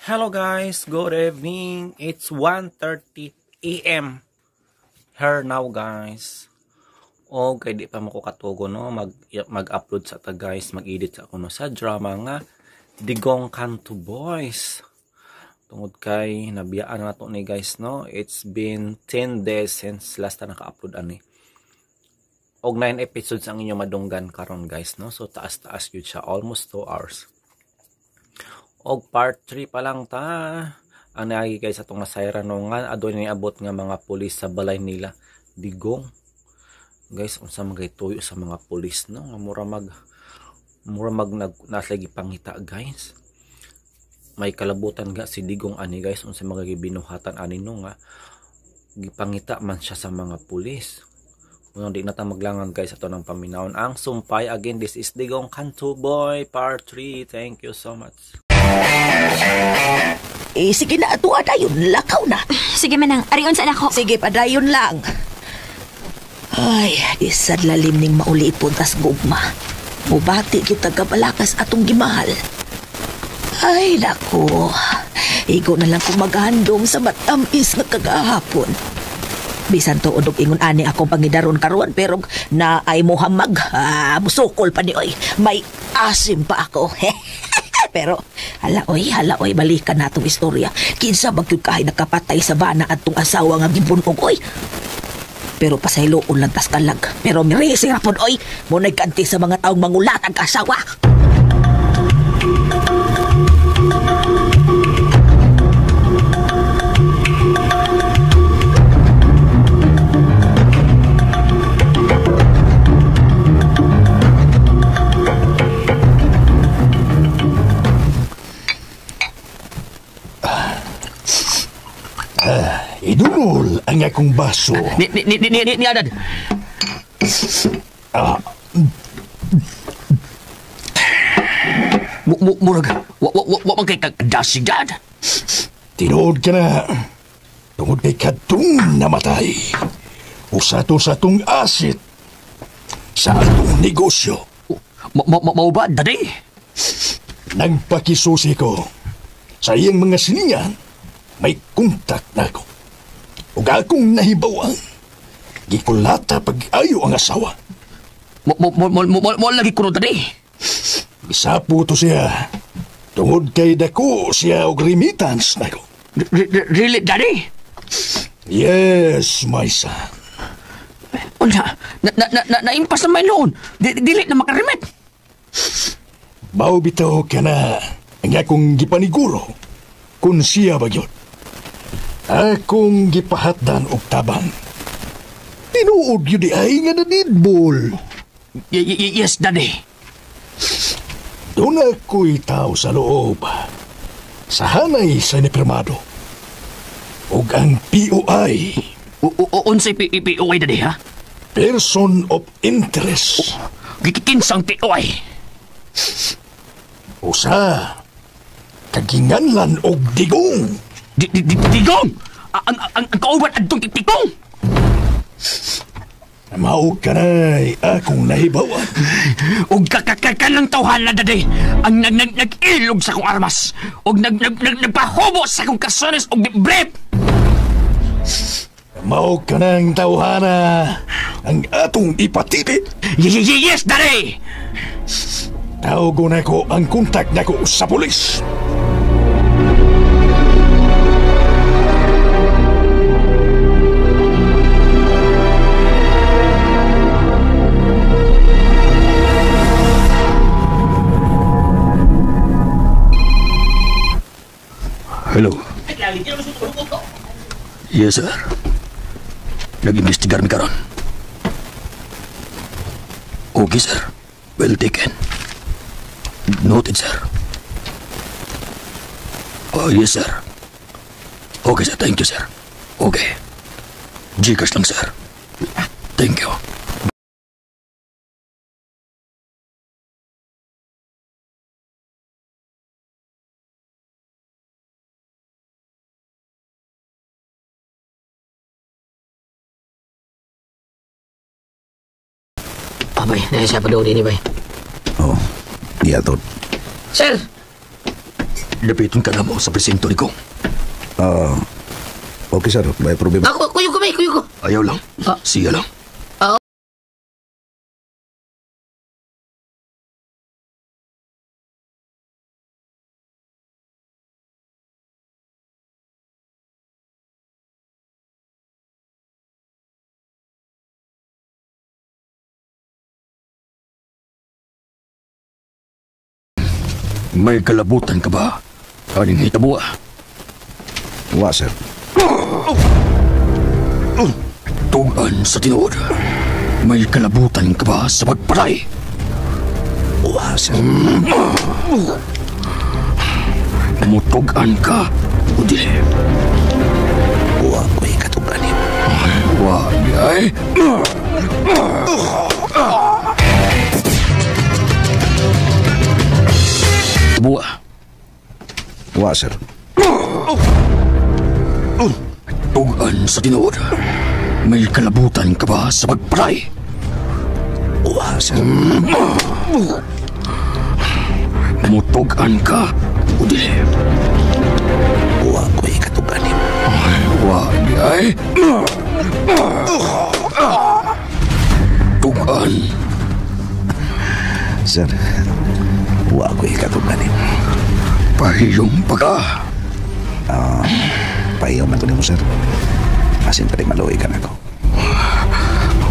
Hello guys, good evening. It's 1:30 a.m. here now guys. Okay, di pa mo ko katugo no, mag-upload sa ta guys, mag-edit sa ako no sa drama nga Digong Kanto Boys. Tungod kay nabiyaan na to ni guys no. It's been 10 days since last na naka-upload ani. Og 9 episodes ang inyo madunggan karon guys no. So taas-taas gyud siya, almost 2 hours. Og part 3 pa lang ta. Ang naagi guys atong nasayran no nga adunay niabot nga mga pulis sa balay nila Digong. Guys, unsa man kay tuyo sa mga pulis no, nga mura mag nasa gipangita guys. May kalabutan ga si Digong ani guys, unsa mga gibinuhatan ani no nga gipangita man siya sa mga pulis. Unang di na ta maglangan guys ato ng paminawon ang sumpay. Again, this is Digong Kanto Boy part 3. Thank you so much. Eh, sige na, ato dayon, lakaw na. Sige manang, arion sa nako. Sige, padayon lang. Ay, isad lalim ning maulipon tas gugma. Mubati kita kabalakas atong gimahal. Ay, nako. Igo na lang kung maghandom sa matamis nga kagahapon. Bisan tuod og ingon ani akong pangidaron karon pero na ay muhamag, musukol pa ni oy. May asim pa ako. Pero hala oy, balikan na atong istorya. Kinsa ba gyud kahay nakapatay sa bana atong asawa nga gibunog oy. Pero pasayloon lang tas kalag. Pero mirisi ra pod oy, mo nagkanti sa mga taong mangulat ang asawa. Idulol ang akong baso. Ni Adad. Murag, wa man kay kagdasig, Dad. Tinuod ka na. Tungod kay kadtong namatay. Usa to sa atong asit. Sa atong negosyo. Mao ba, Daddy? Nagpakisusi ko. Sa iyang mga siningan, may kontak na ako. Ug akong nahibawan, gikulata pag-ayo ang asawa. Mo lagi kuno tadi. Gisapo to siya. Tungod kay dako siya og remittance nako. Really, Daddy? Yes, my son. Unsa? Na impas na may loon. Dili na makaremit. Mao bitaw ka na ang akong gipaniguro kung siya ba gyud. Akong gipahatdan og tabang. Tinuod yun di ay nga nanidbol. Yes, Daddy. Doon ako'y tao sa loob. Sa hanay sa nipirmado. Og ang POI. Unsay POI, Daddy, ha? Person of Interest. Kikinsang POI? Usa, kaginganlan og Digong. Digong! Ang kauban adtong tiktikong! Mao kanay akong nahibawan. Og kakakalang tawhana, Daddy, ang nag-ilog sa akong armas. Og nagpahubo sa akong kasones og brief. Mao kanang tawhana ang atong ipatiti. Yes, Daddy! Tawgon ako ang kontak nako sa pulis. Hello. Yes, sir. Nag-imbestigar mi karon. Okay, sir. Well taken. Noted, sir. Oh, yes, sir. Okay, sir. Thank you, sir. Okay. Gcash lang, sir. Thank you. Abay, naisa pa daw din, bay. Oh, diya to. Sir! Lapiton ka na mo sa presinto ni Kong. Okay, sir. May problema. Ako, kuyo ko, may kuyo ko. Ayaw lang. Siya lang. May kalabutan ka ba? Aning hitabua? Wa, sir. Tugan sa tinuod. May kalabutan ka ba sa pagpatay? Wa, sir. Mutugan ka o dili? Wa ko'y katugan nimo. Wa, ay. Buwa. Wa, sir. Tugan sa tinuod. May kalabutan ka ba sa pagpatay? Wa, sir. Mutugan ka o dili? Wa ko'y katugan nimo. Wa, ay. Tugan. Sir, wa ko'y katugan nimo. Pahiyong pagka. Pahiyong man to nimo, sir. Asin pa rin maluoy ka na ko.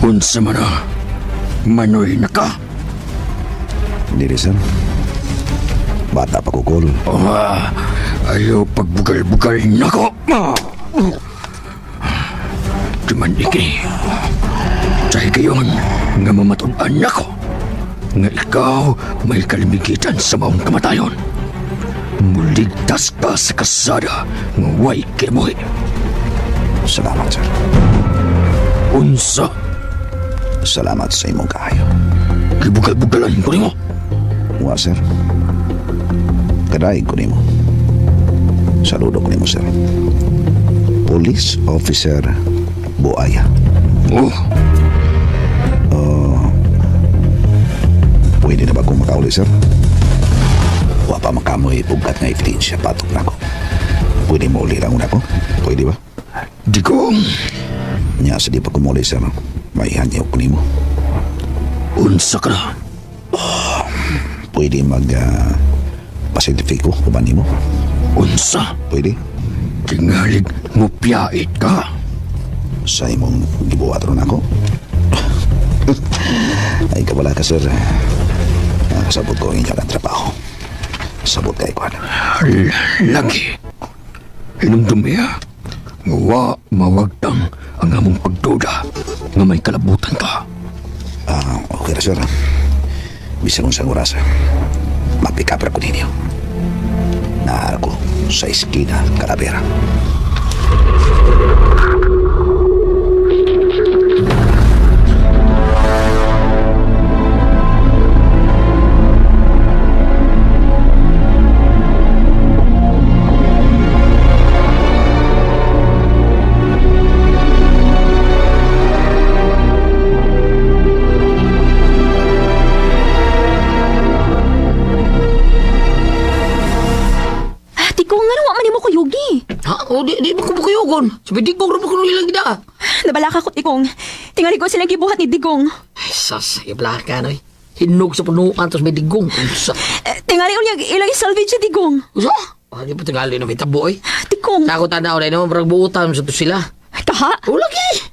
Unsa man na, manoy na ka. Dili, sir. Bata pa kukol. Ayaw pagbugal-bugal na ko. Duman iki. Dahil kayon nga mamatun-an nako nga ikaw may kalimigitan sa maong kamatayon. Muligtas ka sa kasada nga way kinabuhi. Salamat, sir. Unsa? Salamat sa imong kaayo. Gibugal-bugalan ko nimo. Wa, sir. Kadaig ko nimo. Saludo ko nimo, sir. Police Officer Buaya. Oh. Pwede na ba akong makauli, sir? Wa pa makamoy pugkat nga ebidensya patok na ko. Pwede mo uli lang una ko? Pwede ba? Di ko. Nya sa di pa kumuli, sir. May hanyaw ko nimo. Unsa ka na? Pwede mag pasilifiko uban nimo? Unsa? Pwede? Tingalig mo piyait ka. Sa imong gibuhat ron ako. Ay, kabala ka, sir. Sabot ko ang inyong trabaho. Sabot kay Kwan. Lagi. Hinumdumi ha. Wa mawagtang ang among pagduda nga may kalabutan ka. Okay ra, sir. Bisan unsang oras. Mapikapra ko ninyo. Naa ko sa iskina, Calavera. Ha? O, di ba kumukuyugon? Sabi, digong rin ba kung ilang gida? Nabalaka ko, Tikong. Tingali ko silang gibuhat ni Digong. Ay, sas, ibla ka, no? Hinog sa punuan, tapos may digong. Unsa? Tingali ulyag ilang isalvage sa Digong. Unsa? Ah, di ba tingali na may tabo, eh? Tikong. Takot tanaw na, no? Marag buutan sa to sila. Kaha? O, lagi!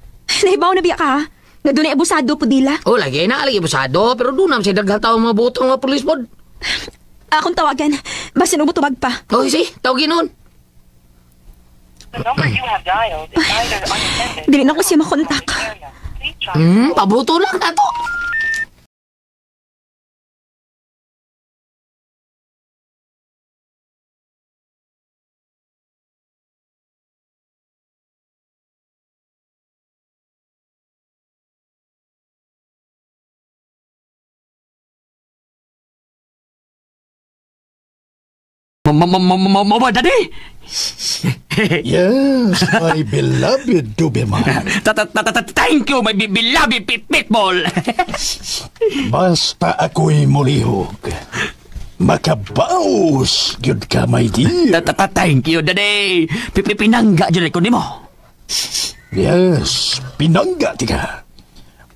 Nahibaw na biya ka, ha? Nga doon ay abusado po nila. O, lagi na, lagi abusado. Pero doon naman siya daghang mga buutang mga pulis pod. Akong tawagan. Basin ubo tubag pa. O, si, tawagin nun. The number you have dialed is either unattended. Dili na ko siya makontak. Pabuto lang nato. Mama, daddy! Yes, my beloved Doberman. Thank you, my beloved pitbull. Basta ako'y mulihog. Makabaos gyud ka, my dear. Thank you, Daddy. Pipinangga dyan ko nimo. Yes, pinangga tika.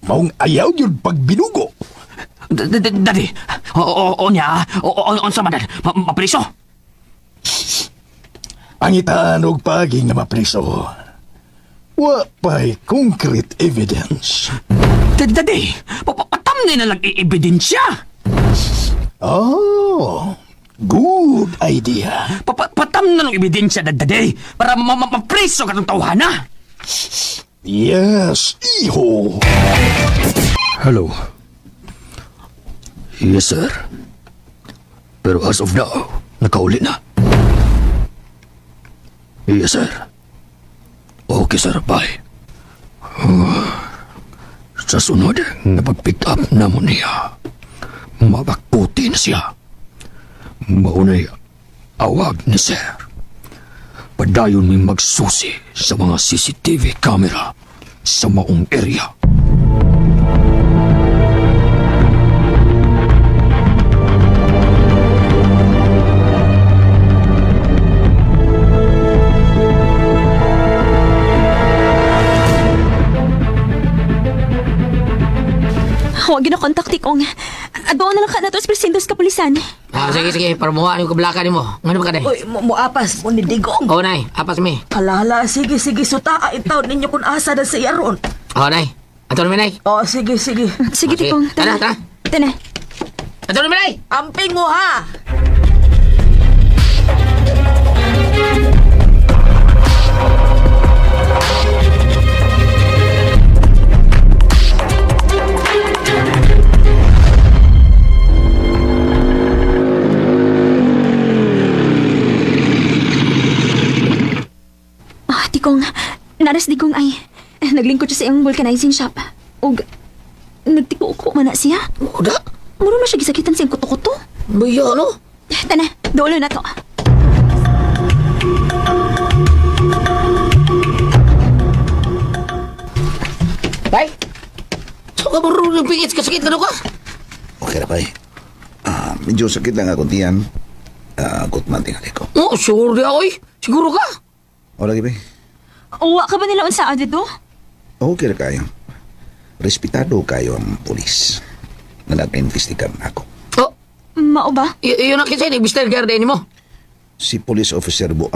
Maong ayaw yun pagbinugo. Daddy, o niya, o sa man, mapriso. Pangitaan og paging na mapriso. Wa pa'y concrete evidence. Daddy, patamni na lang i-ebidensya. Oh, good idea. Patam na lang ebidensya, Daddy, para mapriso ka ng tawhana. Yes, iho. Hello. Yes, sir. Pero as of now, nakauli na. Yes, sir. Okay, sir. Bye. Sa sunod, nga pag-pick up na mo niya, mabakuti na siya. Maunay, awag ni sir. Padayon may magsusi sa mga CCTV camera sa maong area. Huwag gina-contact tikong. Adoon na lang ka na to sa presintos kapulisan. Ah, sige, sige. Para muha yung kablaka ni mo. Ngano ba ka, day? Uy, muapas mo ni Digong. Oo, nay. Apas mi. Hala, hala. Sige, sige. Suta, itaw ninyo kung asa na siya ron. Oo, nay. Ato na mi, nay. Oh, sige, sige. Sige, Okay. Tikong. Tara, tara. Tara. Ato na mi, nay. Amping mo, ha? Tikong, naras Digong ay naglingkod siya sa iyang vulcanizing shop. Og nagtiko-uko man na siya. Uda? Muro na siya gisakitan siyang kuto-kuto. Buyo, no? Tana, dulo na to. Bay? So ka muro yung pingit kasakit ka ka? Okay na, bay. Medyo sakit lang akong tiyan. Gutman tingali ko. Oh, sure di ako eh. Siguro ka. O lagi, bay. Uwa ka ba nila unsa dito? Okay na kayo. Respetado kayo ang pulis na nag-investigar na ako. Oh, Mao ba? Yun ang kinsa ni Mr. Garden mo. Si Police Officer Buang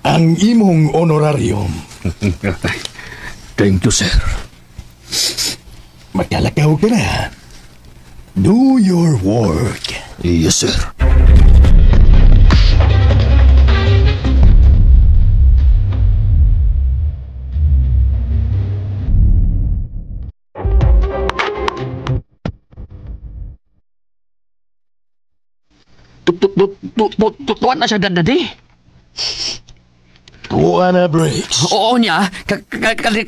Ang imong honorarium. Thank you, sir. Makalakaw ka na. Do your work. Yes, sir. Tutuan na siya, Daddy. Tuwa na, Briggs. Oo niya.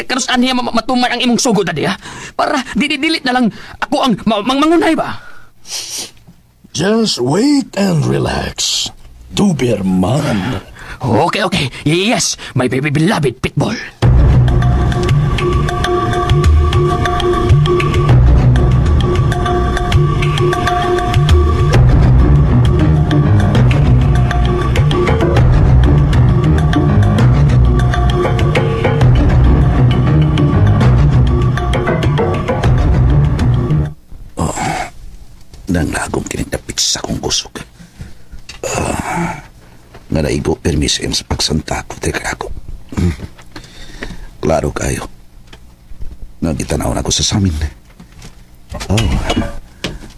Karusaan niya matuman ang imong sugo, Daddy, ha? Para dili na lang ako ang mangunay ba? Just wait and relax. Doberman. Okay, okay. Yes, my baby beloved pitbull. Nang lagom kinitapit sa akong kusog. Nga naigo permis sa pagsanta ko, teka ako. Klaro kayo. Nagitanaw na ako sa samin. Oh,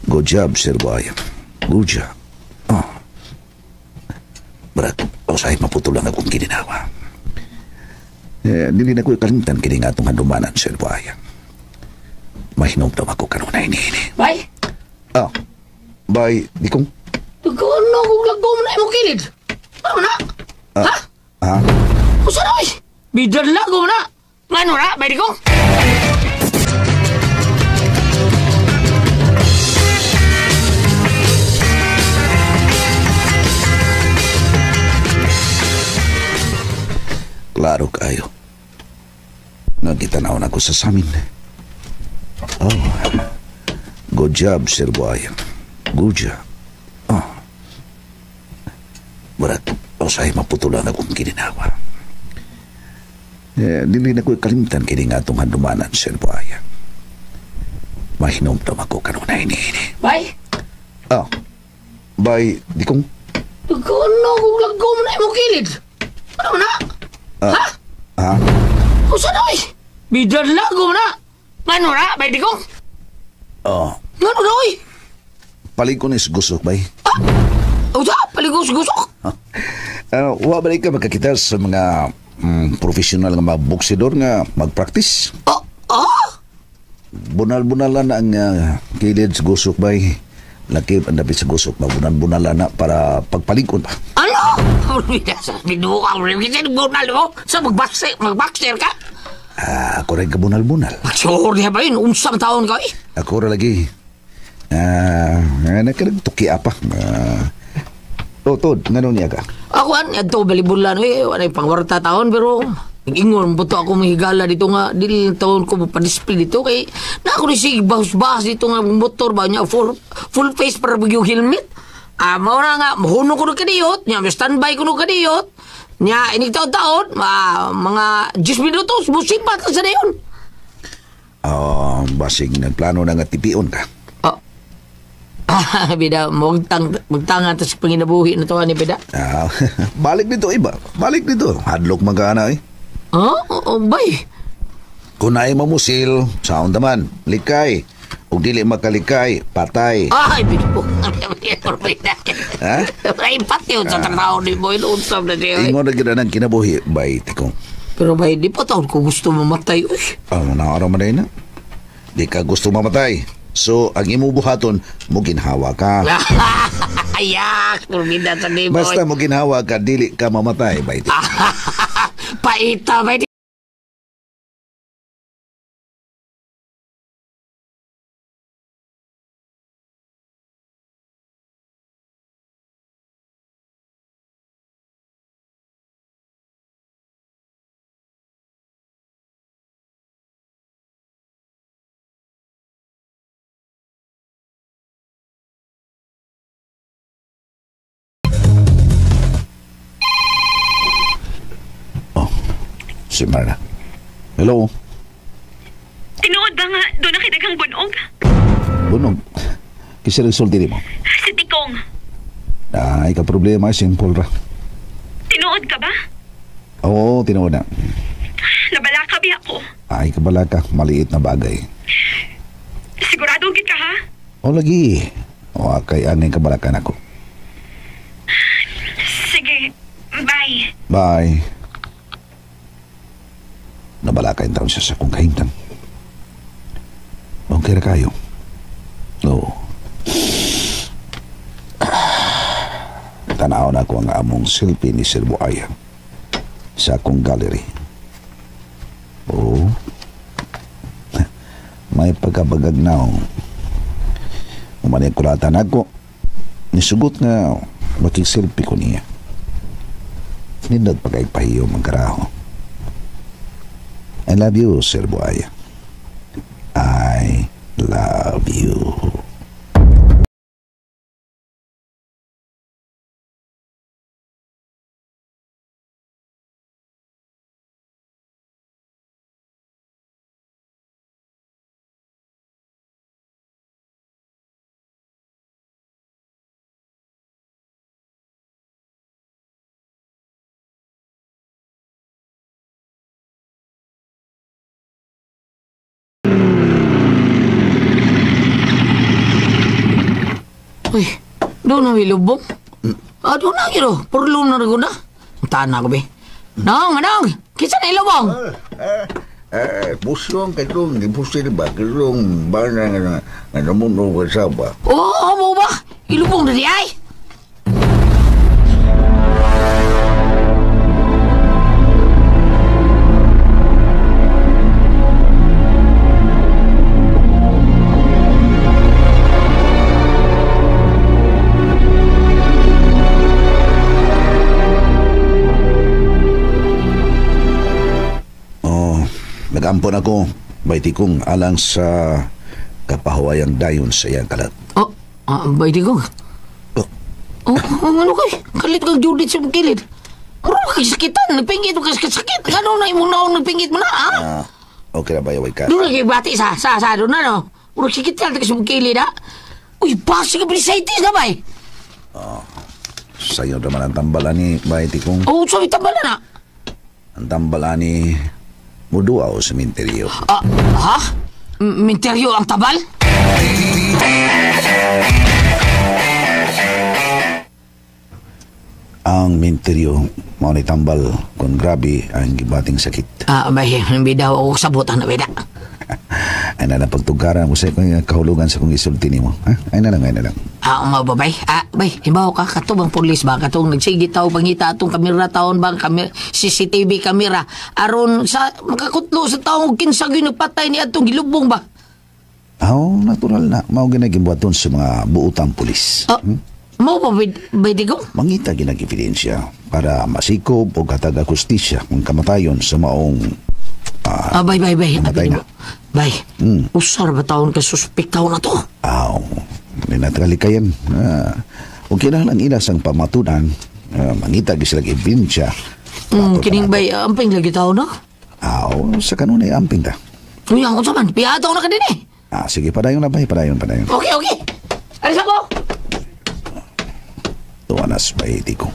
good job, Sir Boy. Good job. Oh. Barat, usahay maputol lang akong kininawa. Eh, dili na ko kalimtan kini nga atong handumanan, Sir Boy. Mahinumdum ako kanunay niini. Bay? Ah, bay, di kong... Ano kung lagom na imong kilid? Ano na? Ha? Ha? Usa na, oy? Bidar lagom na. Ngano na, bay di kong? Klaro kayo. Nagitanaw na ko sa samin. Oh, good job, Sir Buaya. Good job. Oh. Murag, usahay maputulan akong kininawa. Eh, dili na ko'y kalimtan kini nga atong handumanan, Sir Buaya. Mahinumdum ako kanunay niini. Bay! Oh, bay, di kong... Ano, kung lagaw mo na imong kilid? Ano na? Ha? Ha? Usa na, oy! Bidar lago na! Ngano na, bay di kong? Oh. Ngano na, oy? Paliko ni gusok, bay. Ah! Usa, paliko sa gusok? Wa ba ka makakita sa mga profesional nga mga boksidor nga mag-practice? Oh? Oh? Bunal-bunalan ang kilid sa gusok, bay. Laki ang dapit sa gusok, magbunal-bunalan na para pagpalikon pa. Ano? Sa mag-boxer ka? Ako rin kabunal-bunal. Sure niya ba yun? Unsang taon ka eh? Ako rin lagi. Nakaragtuki apa. Tod, nga niya ka? Ako an, ito balibulan eh. Ano yung pangwarta taon pero... Ingon, buto ako mahigala dito nga. Dili taon ko pa-display dito. Kay na ako ni bahas-bahas dito nga motor ba niya. Full face para yung helmet. Mao na nga, mahuno ko na kadiyot. Nya, standby ko na kadiyot. Nya, inig taon-taon, mga 10 minutos, musipat lang sa dayon. Basig nagplano na nga tipion ka. Bida, magtangan tas panginabuhi na to ni Bida. Balik dito, iba. Balik dito. Hadlok magana eh. Oh, bay. Kung naay mamusil, sound naman, likay. Kung dili makalikay, patay. Ay, binuo. Ha? Ay, pati yun sa trabaho ni Boy. Unsam na siya. Ingon na gina ng kinabuhi, bay, tikong. Pero bay, di pa taon ko gusto mamatay. Uy. Naaraw man na. Di ka gusto mamatay. So, ang imo buhaton, muginhawa ka. Ayak, turbida sa ni Boy. Basta muginhawa ka, dili ka mamatay, bay. Paita, bay. Si Marna. Hello? Tinuod ba nga doon ang kinaghang bunog? Bunog? Kasi resulti mo? Si Tikong. Ay, ka problema. Simple ra. Tinuod ka ba? Oo, tinuod na. Nabalaka biya ko. Ay, kabalaka. Maliit na bagay. Sigurado gid ka ha? O lagi. O, kay anay kabalakan ako. Sige. Bye. Bye. Nabalaka yung taon siya sa kong kahimtang. Okay ra kayo. Oo. Tanaw na ako ang among selfie ni Sir Buaya sa akong gallery. Oo. May pagkabagag na. Umanay kulatan ako. Nisugot nga makig-selfie ko niya. Nindot pagkaipahiyo magkaraho. I love you, Sir Buaya. I love you. Uy, doon na wilubong. Doon na kiro. Purlong na rin ko na. Tahan na ako, be. Nong, anong? Kisa na ilubong? Pusong katong, di pusil ba? Katong ba na namuno ka sa ba? Oo, mo ba? Ilubong na di ay? Magampon ako, baitikong alang sa kapahuwayang dayon sa iyang kalat. Oh, baitikong? Oh, ano kay? Kalit kang Judith sa kilid. Mura ka sakitan, nagpingit mo ka sakit. Ano na imong naong nagpingit mo na, ha? Okay na ba, yaway ka? Doon na kayo bati sa doon na, no? Mura sakitan ka sa kilid, ha? Uy, basi ka appendicitis na ba, eh? Oh, sa'yo naman ang tambalan ni baitikong. Oh, sa'yo tambalan, na? Ang tambalan ni muduaw sa minteryo. Ha? Minteryo ang tabal? Ang minteryo mao ni tambal kung grabe ang gibating sakit. May bida ako sabutan na bida. Ay na lang pagtugaran mo sa kahulugan sa kong isulti nimo. Ha? Ay na lang, ay na lang. Mababay. Bay, hibaw ka katong bang pulis ba katong nagsige taw pangita atong kamera taon bang CCTV kamera aron sa makakutlo sa taong kinsa gyud nagpatay ni atong gilubong ba? Aw, natural na mao ginagimbuhaton sa mga buotang pulis. Mao ba bay digo? Mangita ginag ebidensya para masikob o hatag ang hustisya ang kamatayon sa maong bay. Namatay na. Bay. Usar ba taon ka suspect taon na to? Aw, ninatralikayan. O kinahanglan ila sang pamatunan, mangita gyud sila ebidensya. Kining bay amping lagi taon na. Aw, sa kanunay amping ta. Uy, ang unsa man? Piyataw na ka din eh. Sige, padayon na bay, padayon. Okay. Alis ako. Tuwanas baiti ko.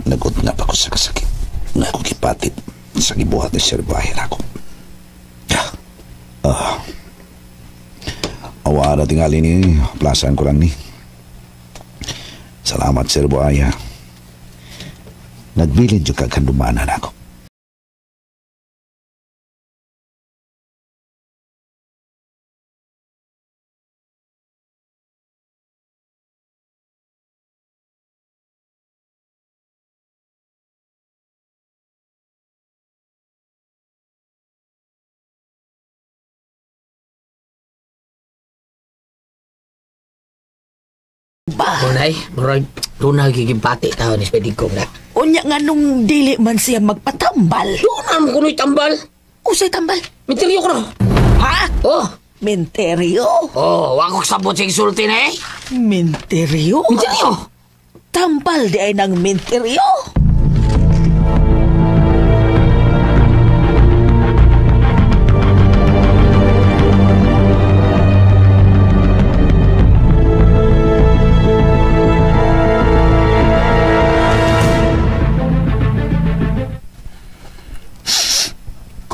Nagot nga pa ko sa kasakit. Nakukipatit sa gibuhat ni Sir Bahir ako. Awa na tingali ni, plasan ko lang ni. Salamat, Sir Buaya. Nagbilin yung kagandumanan ako. Ba? Unay, murag doon nagiging-pati tao ni Spedigong na. Unya nga nung dili man siya magpatambal. Doon na mo kuno'y tambal. Usay tambal? Minteryo ko na. Ha? Oh. Minteryo? Oh, wag ko sabot sa insulti na eh. Minteryo? Minteryo? Tambal di ay ng minteryo.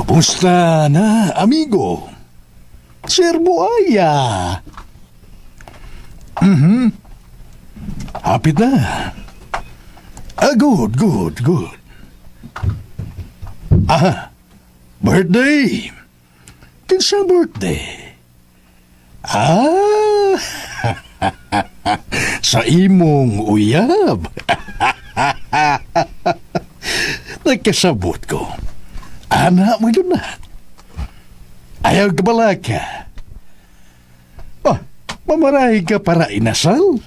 Kumusta na, amigo? Sir Buaya. Hapit na. Good. Aha, birthday. Kinsa birthday? Sa imong uyab. Nagkasabot ko. Anak mo yun na. Ayaw ka bala ka. Oh, mamarahi ka para inasal.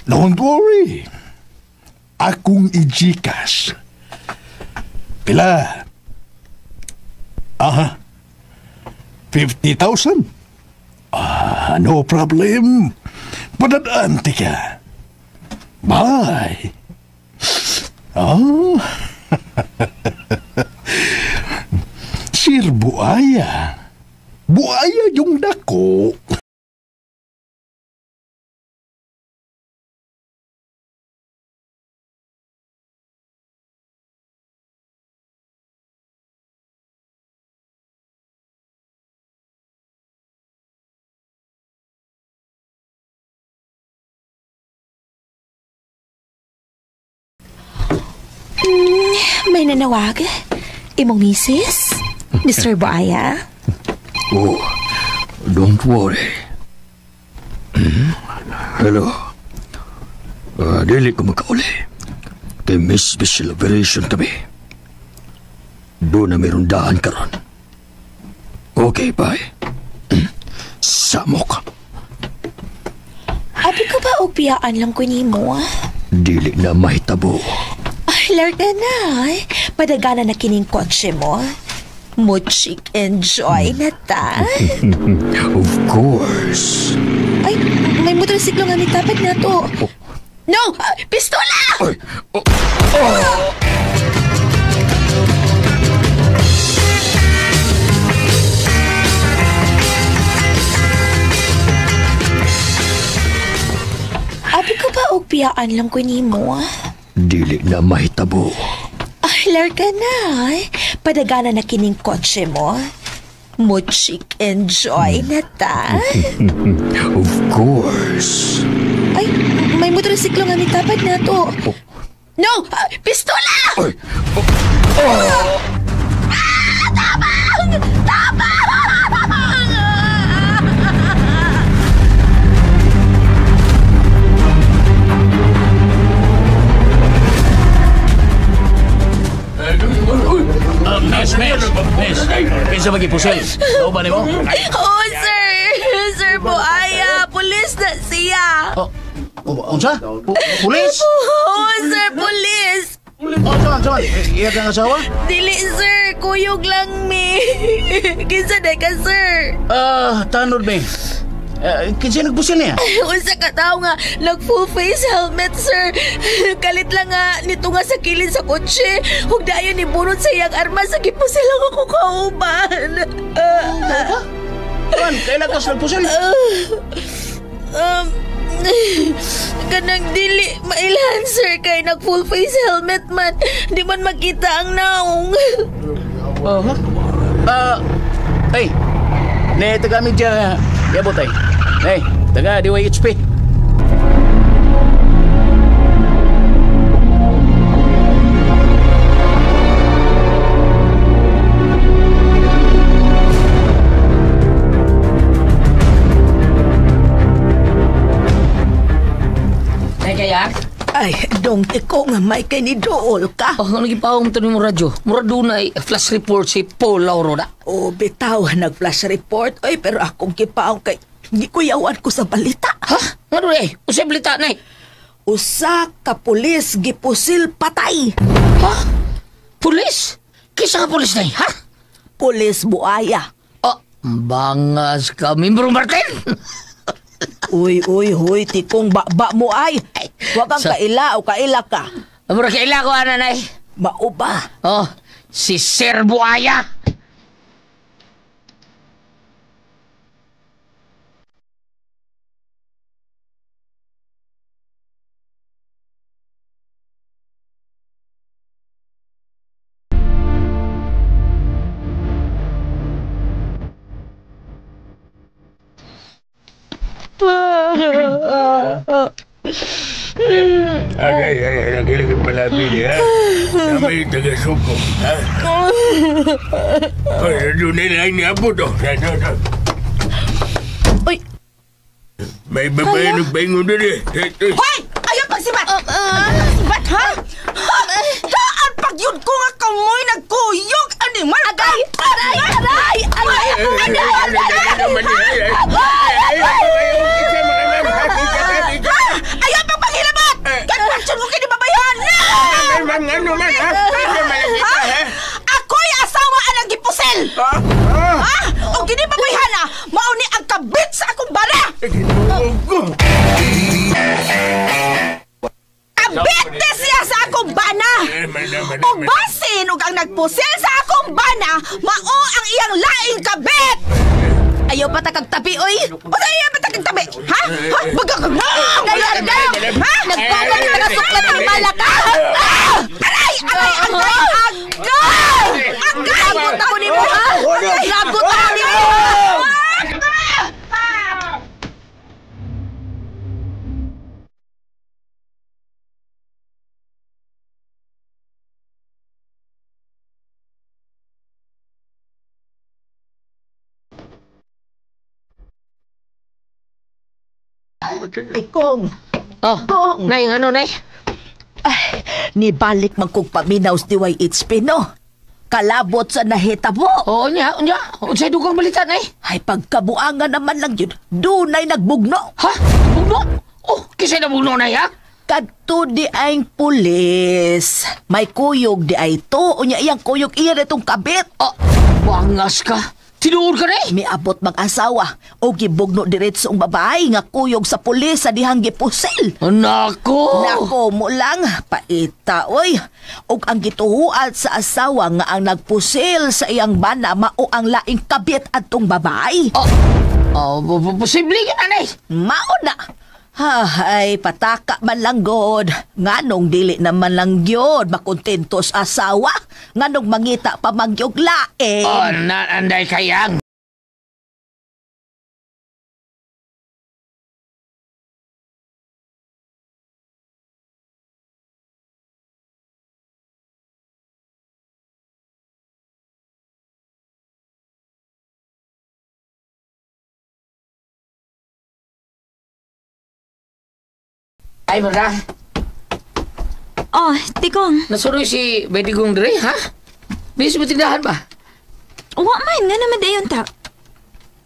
Don't worry. Akong i-Gcash. Pila? Aha. 50,000? No problem. Padadante ka. Bye. Oh. Sir Buaya. Buaya yung dako. May nanawag? Imong misis? Mr. Buaya? Oh, don't worry. Hello. Dili ko makauli. Kay may special operation kami. Doon na mayroon daan karon. Okay, bye. Samok. Abi ko ba og piyaan lang ko nimo? Dili na mahitabo. Ay, Larga na. Padagana na kining kotse mo. Muchik enjoy na ta. Of course. Ay, may motorsiklo nga nitapad na to. Oh. No! Pistola! Ay, oh, oh. Abi ko ba og piyaan lang ko nimo? Dili na mahitabo. Ay, larga na. Padagana na kining kotse mo. Muchik enjoy na ta. Of course. Ay, may motorsiklo nga nitapad na to. Oh. No! Pistola! Ay, oh, oh. Ah, tabang! Tabang! Miss. Kinsa magipusil? Mao ba nimo? Oh, sir. Sir Buaya, pulis na siya. Oh, unsa? Pulis? Oh, sir, pulis. Oh, saman. Iya kang asawa? Dili, sir. Kuyog lang mi. Kinsa day ka, sir? Tanod mi. Kinsa nagpusil niya? Unsa ka tawo nga nag full face helmet, sir. Kalit lang nga nito nga sa kilid sa kotse. Ug dayon ni bunot sa iyang armas sa gipusil lang ako kauban. Kan, kailan ka nagpusil? Kanang dili mailhan, sir, kay nag full face helmet man. Di man makita ang naong. Ay. Ne taga media. Yabot ay. Hey, taga DYHP. Kaya? Ay, dong tiko nga may kay ni dool ka. Oh, ano gipawong to ni mo radyo? Mura dunay flash report si Paul Lauro na. Oh, bitaw, nag-flash report. Oy, pero akong gipaong kay gikuyawan ko sa balita. Ha? Ano eh? Usa balita na eh. Usa ka pulis gipusil patay. Ha? Pulis? Kisa ka pulis na eh, ha? Pulis Buaya. Oh, bangas ka, Membro Martin! Uy, uy, huy, tikong ba mo ay. Huwag kang kaila o kaila ka. Mura kaila ko, ananay. Mao ba? Oh, si Sir Buaya. Agay, ay, nagilig palabi niya. Namay taga-suko, ha? Ay, doon na lang niya po to. Uy! May babae nagpaingon doon eh. Hoy! Ayaw pagsibat! Pagsibat, ha? Daan pag yun ko nga kamoy nagkuyog animal! Agay! Aray! Aray! Aray! Aray! Aray! Ayaw pang panghilabot! Gagpaksyon ko kini babayan! Ako'y asawa ang gipusil! Ha? O gini babayhana, mao ni ang kabit sa akong bara! Kabit ni siya sa akong bana! O basin ug ang nagpusil sa akong bana, mao ang iyang laing kabit! Ayaw pa takag tabi, oy! O ayaw pa takag tabi! Ha? Ha? Bagag na! Aray, ha? Nagpapa ka na suklat ng malaka! Aray! Aray! Agay! Agay! Agay! Lagot ako ni mo, ha? Lagot ako ni mo! Ikong. Oh, Kong. Nay, ano, nay? Ay, nibalik man kong paminaw sa DYHP, no? Kalabot sa nahitabo. Oo, niya, niya. Unsay dugang balita, nay? Ay, pagkabuangan naman lang yun, dunay nagbugno. Ha? Bugno? Oh, kisay nabugno, nay, ha? Kadto di ay pulis. May kuyog di ay to. Unya iyang kuyog iya na itong kabit. Oh, bangas ka. Tinuod ka ni? Miabot mag-asawa o gibugno diretso ang babae nga kuyog sa pulis sa dihang gipusil. Nako! Nako mo lang, paita oy. Og ang gituhuat sa asawa nga ang nagpusil sa iyang bana mao ang laing kabit adtong babae. Oh, posible ka na. Mao na. Ay, pataka man lang god. Nganong dili naman lang gyud makontento sa asawa. Nganong mangita pa magyog lain. Oh, na anday kayang. Ay, Marta. Oh, Tigong. Nasuroy si Bedigong dre, ha? Di sa tindahan ba? Wa man, nga naman dayon ta.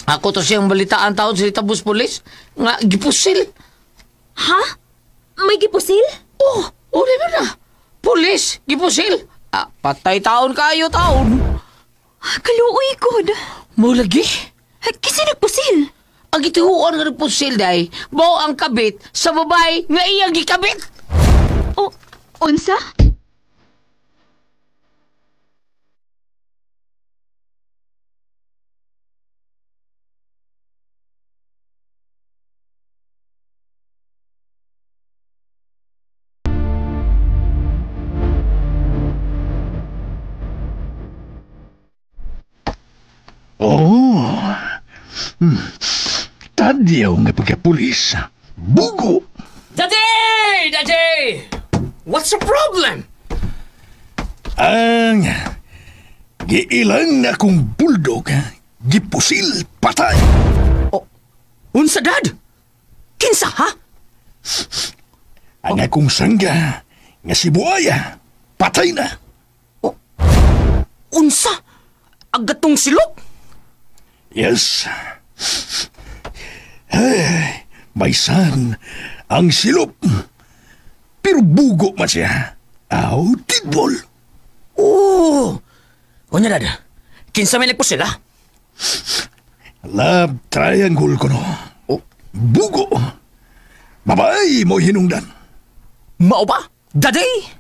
Ako to siyang balitaan taon sa Tabus Police nga gipusil. Ha? May gipusil? Oh, oh, di ba na? Pulis, gipusil. Ah, patay taon kayo taon. Kaluoy god. Mulagi? Kasi nagpusil. Ang gituhuan nga nagpusil day, bao ang kabit sa babae nga iyang gikabit. Oh, unsa? Oh. Tadyaw nga pagkapulis. Bugo! Daddy! Daddy! What's the problem? Ang giilang na akong bulldog, gipusil patay. Oh, unsa, Dad? Kinsa, ha? Ang akong sangga nga si Buaya, patay na. Oh, unsa? Agatong silop? Yes. Ay, my son, ang silop. Pero bugo man siya. Aw, tidbol. Oh! Unya, Dad. Kinsa may nagpusil, ha? Love triangle ko, no. Oh, bugo. Babae mo hinungdan. Mao ba? Daddy?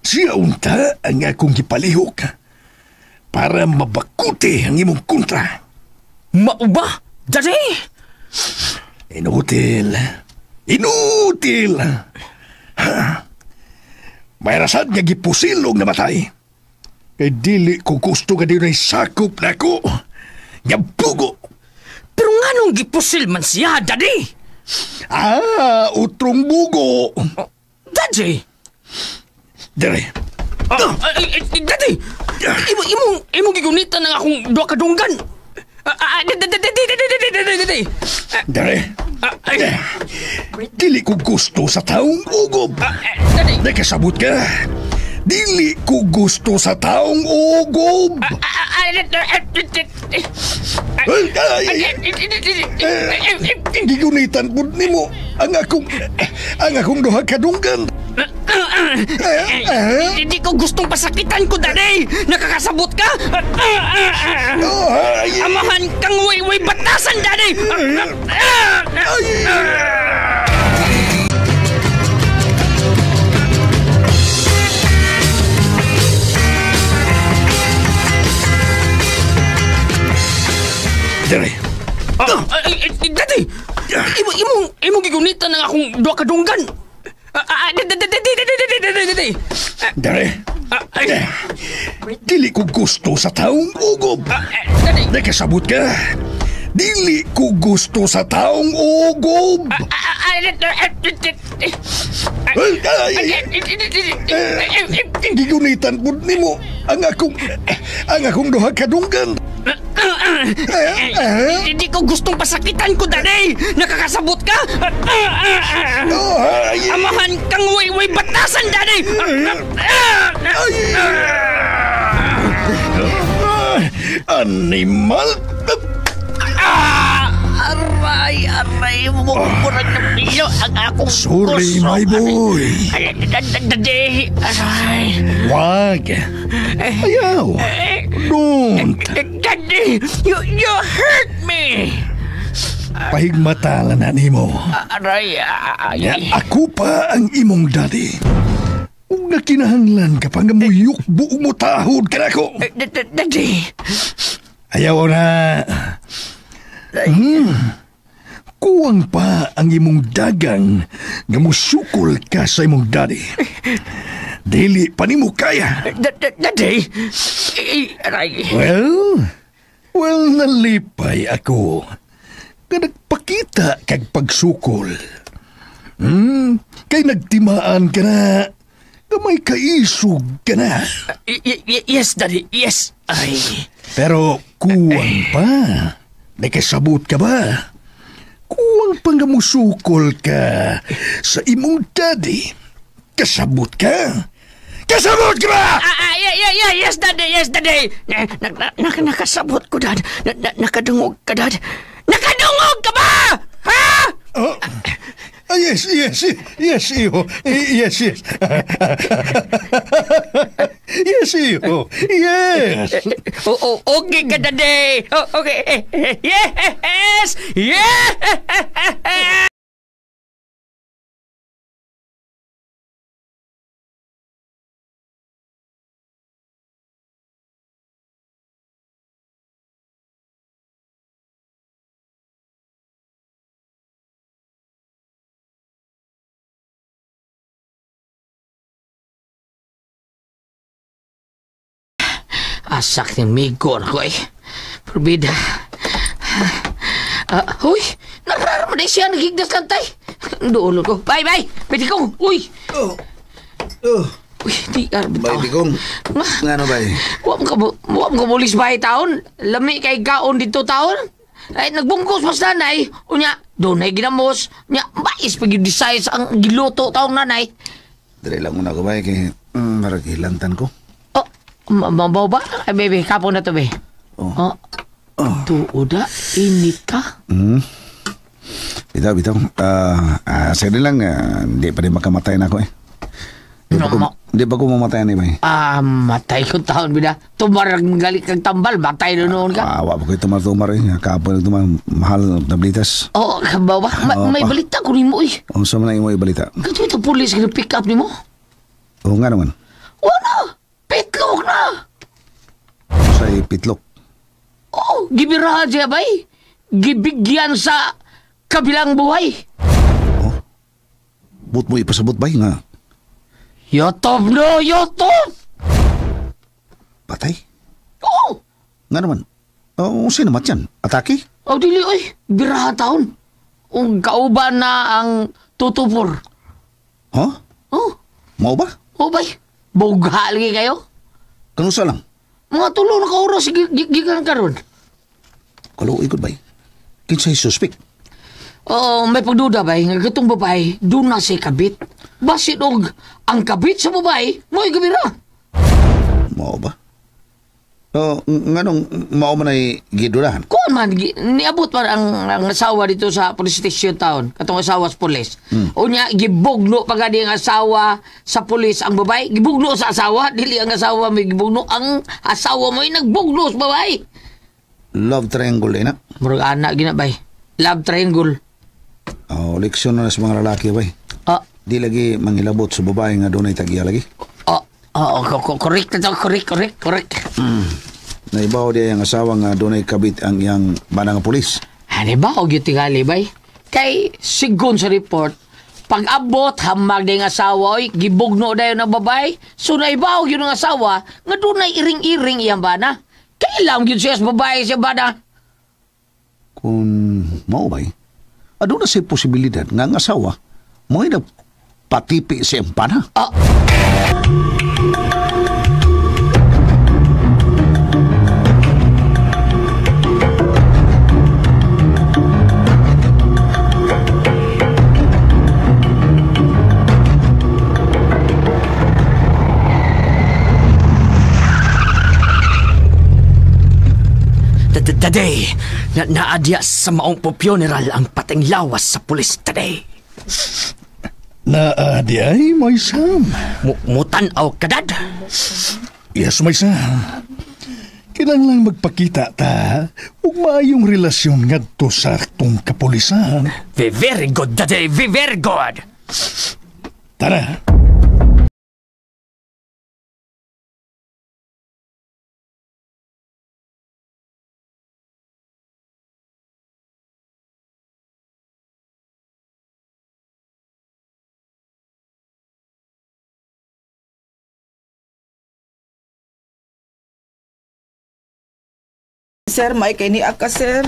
Siya unta ang akong gipalihok para mabakuti ang imong kontra. Mao ba? Daddy? Inutil. Inutil. Ha? May rasad nga gipusil og namatay. Kay dili ko gusto nga dinay sakop na ko. Nga bugo. Pero nganong gipusil man siya, Daddy? Ah, utrong bugo. Oh, Daddy? Dere. Daddy! Imong gigunitan ng akong duha ka dunggan. Daddy! Dere. Dili ko gusto sa taong ugob. Daddy! Nakasabot ka. Dili ko gusto sa taong ugob. Gigunitan pud nimo ang akong duha ka dunggan. Hindi ko gustong pasakitan ko, Daddy! Nakakasabot ka? Amahan kang way-way batasan, Daddy! Daddy! Daddy! Imong gigunitan ng akong duha ka dunggan! Daddy! Dere! Dili ko gusto sa taong ugob! Nakasabot ka! Dili ko gusto sa taong ugob! Gigunitan pud nimo ang akong duha ka dunggan! Hindi ko gustong pasakitan ko, Daddy! Nakakasabot ka? Amahan kang way-way batasan, Daddy! Animal! Aray, aray, Imo murag napilo ang akong Sorry, my boy. Daddy. Aray. Wag. Ayaw. Don't. Daddy, you hurt me. Pahigmatalan na nimo. Aray. Ay. Nga ako pa ang imong daddy. Ug nakinahanglan ka pa nga muyuk buong mo tahod ka nako. Daddy. Ayaw na. Kuwang pa ang imong dagang nga musukol ka sa imong daddy. Dili pa nimo kaya. Daddy. Aray. Well, nalipay ako. Nga nagpakita kag pagsukol. Kay nagtimaan ka na. Nga may kaisog ka na. Yes, Daddy. Yes. Ay. Pero kuwang pa. Nakasabot ka ba? Kuwang pa nga musukol ka sa imong daddy. Kasabot ka? Kasabot ka ba? Yeah, yes, Daddy. Yes, Daddy. Nakasabot ko, Dad. Nakadungog ka, Dad. Nakadungog ka ba? Ha? Oh. Yes, yes, yes, iho. Yes, yes. Yes, iho. Yes. Oh, okay ka, Daddy. Oh, okay. Yes! Yes! Asak ni Migo na ko eh. Probida. Huy! Nararaman na siya. Naghigdas lang tay. Dulo ko. Bye, bye! Pwede kong! Uy! Uy, di ka. Bay, Digong. Nga ano, bay? Wa mo ka bulis bay taon. Lami kay kaon dito taon. Ay, nagbungkos mas nanay. Unya, doon ay ginamos. Unya, mais pag yung size ang giluto taong nanay. Dire lang muna ko, bay. Kay, marag hilantan ko. Mabaw ba? Ay, baby, kapon na to, be. Oh. Tuoda, init ka. Bitaw, bitaw. Sige lang, hindi pa rin makamatay na ako eh. Hindi pa ko mamatay na eh, bay. Matay ko taon, bida. Tumarag galit kang tambal, matay na noon ka. Wa pa ko tumar-tumar eh. Kapon nagtumar, mahal tablitas. Oo, kabaw ba? May balita ko nimo eh. Unsa man ang imo ibalita? Kato ito pulis ka pick up nimo? Oo nga naman. Wala! Pitlok na! Sa pitlok? Oo, gibirahan siya bay. Gibigyan sa kabilang buhay. Oh? But mo ipasabot bay nga? Yotob no! Yotob! Patay? Oo! Nga naman. Oo, sino mat yan? Atake? Oh, dili oy. Birahan taon. Ung kauban na ang tutupor. Huh? Oh. Mao ba? Oo bay. Bugha lagi kayo? Kanusa lang? Mga tulo na ka oras gikan karon. Kaluoy gud bay. Kinsay suspect? Oo, may pagduda bay nga katong babae doon na siya kabit. Basin og ang kabit sa babae mo'y gabira. Mao ba? Oh, nganong mao man ay gidudahan? Kuan man niabot man ang asawa dito sa police station town, katong asawa sa police. Unya gibugno pa gani ang asawa sa police ang babae, gibugno sa asawa, dili ang asawa may gibugno, ang asawa mo'y nagbugno sa babae. Love triangle na. Murag ana gina bay. Love triangle. Oh, leksyon na sa mga lalaki bay. Di lagi mangilabot sa babae nga dunay tagya lagi. Correct na to, correct. Naibaw di ang asawa nga dunay kabit ang iyang bana nga pulis. Ano ba og tingali bay? Kay sigon sa report, pag-abot hamag di ang asawa oy, gibugno dayon ang babae. So naibaw gyud ang asawa nga dunay iring-iring iyang bana. Kailang gyud siya sa babae siya bana. Kung mao bay, aduna siya posibilidad nga ang asawa mo'y nagpatipi sa iyang bana. Daddy! Na naadya sa maong funeral ang pating lawas sa pulis today. Naa di ay, my son. Mutan-aw ka, Dad? Yes, my son. Kinahanglan magpakita ta ug maayong relasyon ngadto sa atong kapulisan. Very good, Daddy. Very good. Tara. Sir, may kay ni ka, sir.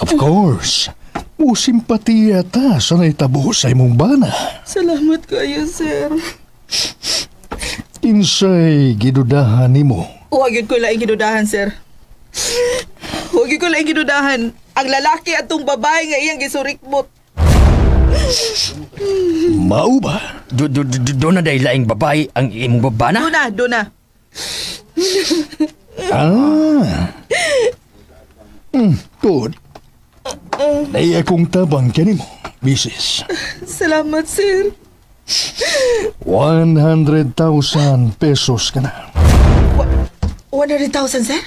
Of course. Musimpatiya ta sa naitabo sa imong bana. Salamat kayo, sir. Kinsay gidudahan nimo. Huwag yun ko laing gidudahan, sir. Huwag yun ko laing gidudahan. Ang lalaki at tong babae nga iyang gisurikbot. Mao ba? Do na day laing babae ang imong babana? Duna, duna. Ah. Good. Nay akong tabang kanimo, misis. Salamat, sir. 100,000 pesos ka na. 100,000, sir?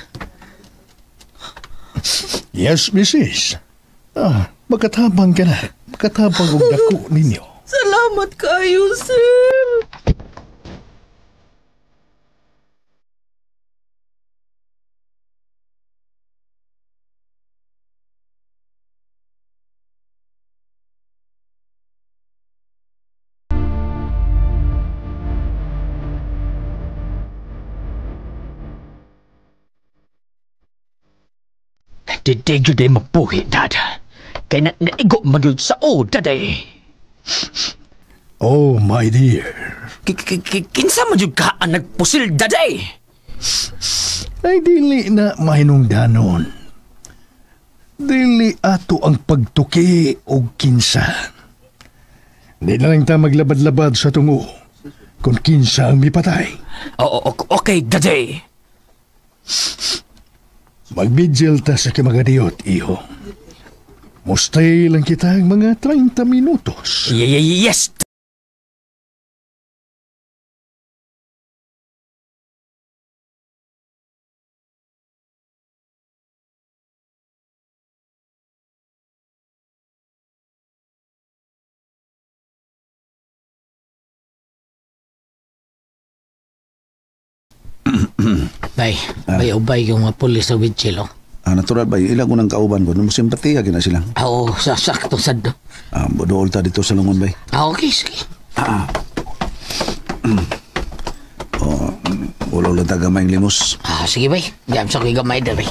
Yes, misis. Ah, makatabang ka na. Makatabang og dako ninyo. Salamat kayo, sir. Di jud ay mapuhi, Dad. Kay naigo man jud sa o, Dad ay. Oh, my dear. Kinsa man jud ka ang nagpusil, Dad ay? Ay, dili na mahinungdanon. Dili ato ang pagtuki og kinsa. Di na lang ta maglabad-labad sa tungo kung kinsa ang mipatay. Oh, okay, Dad ay. Magbidjil ta sa kimagadiyot, iho. Mustay lang kita ang mga 30 minutos. Yes, Bay, bay, ubay yung mga pulis sa Wichil, oh. Ah, natural ba? Ilang unang kauban ko. Nung simpatiya gina sila. Ah, oo, sakto sad. Ah, budool ta dito sa lungon, bay. Ah, okay, sige. Ah. Oh, ulo lang ta gamay limos. Ah, sige, bay. Diyan sa ko'y gamay der, bay.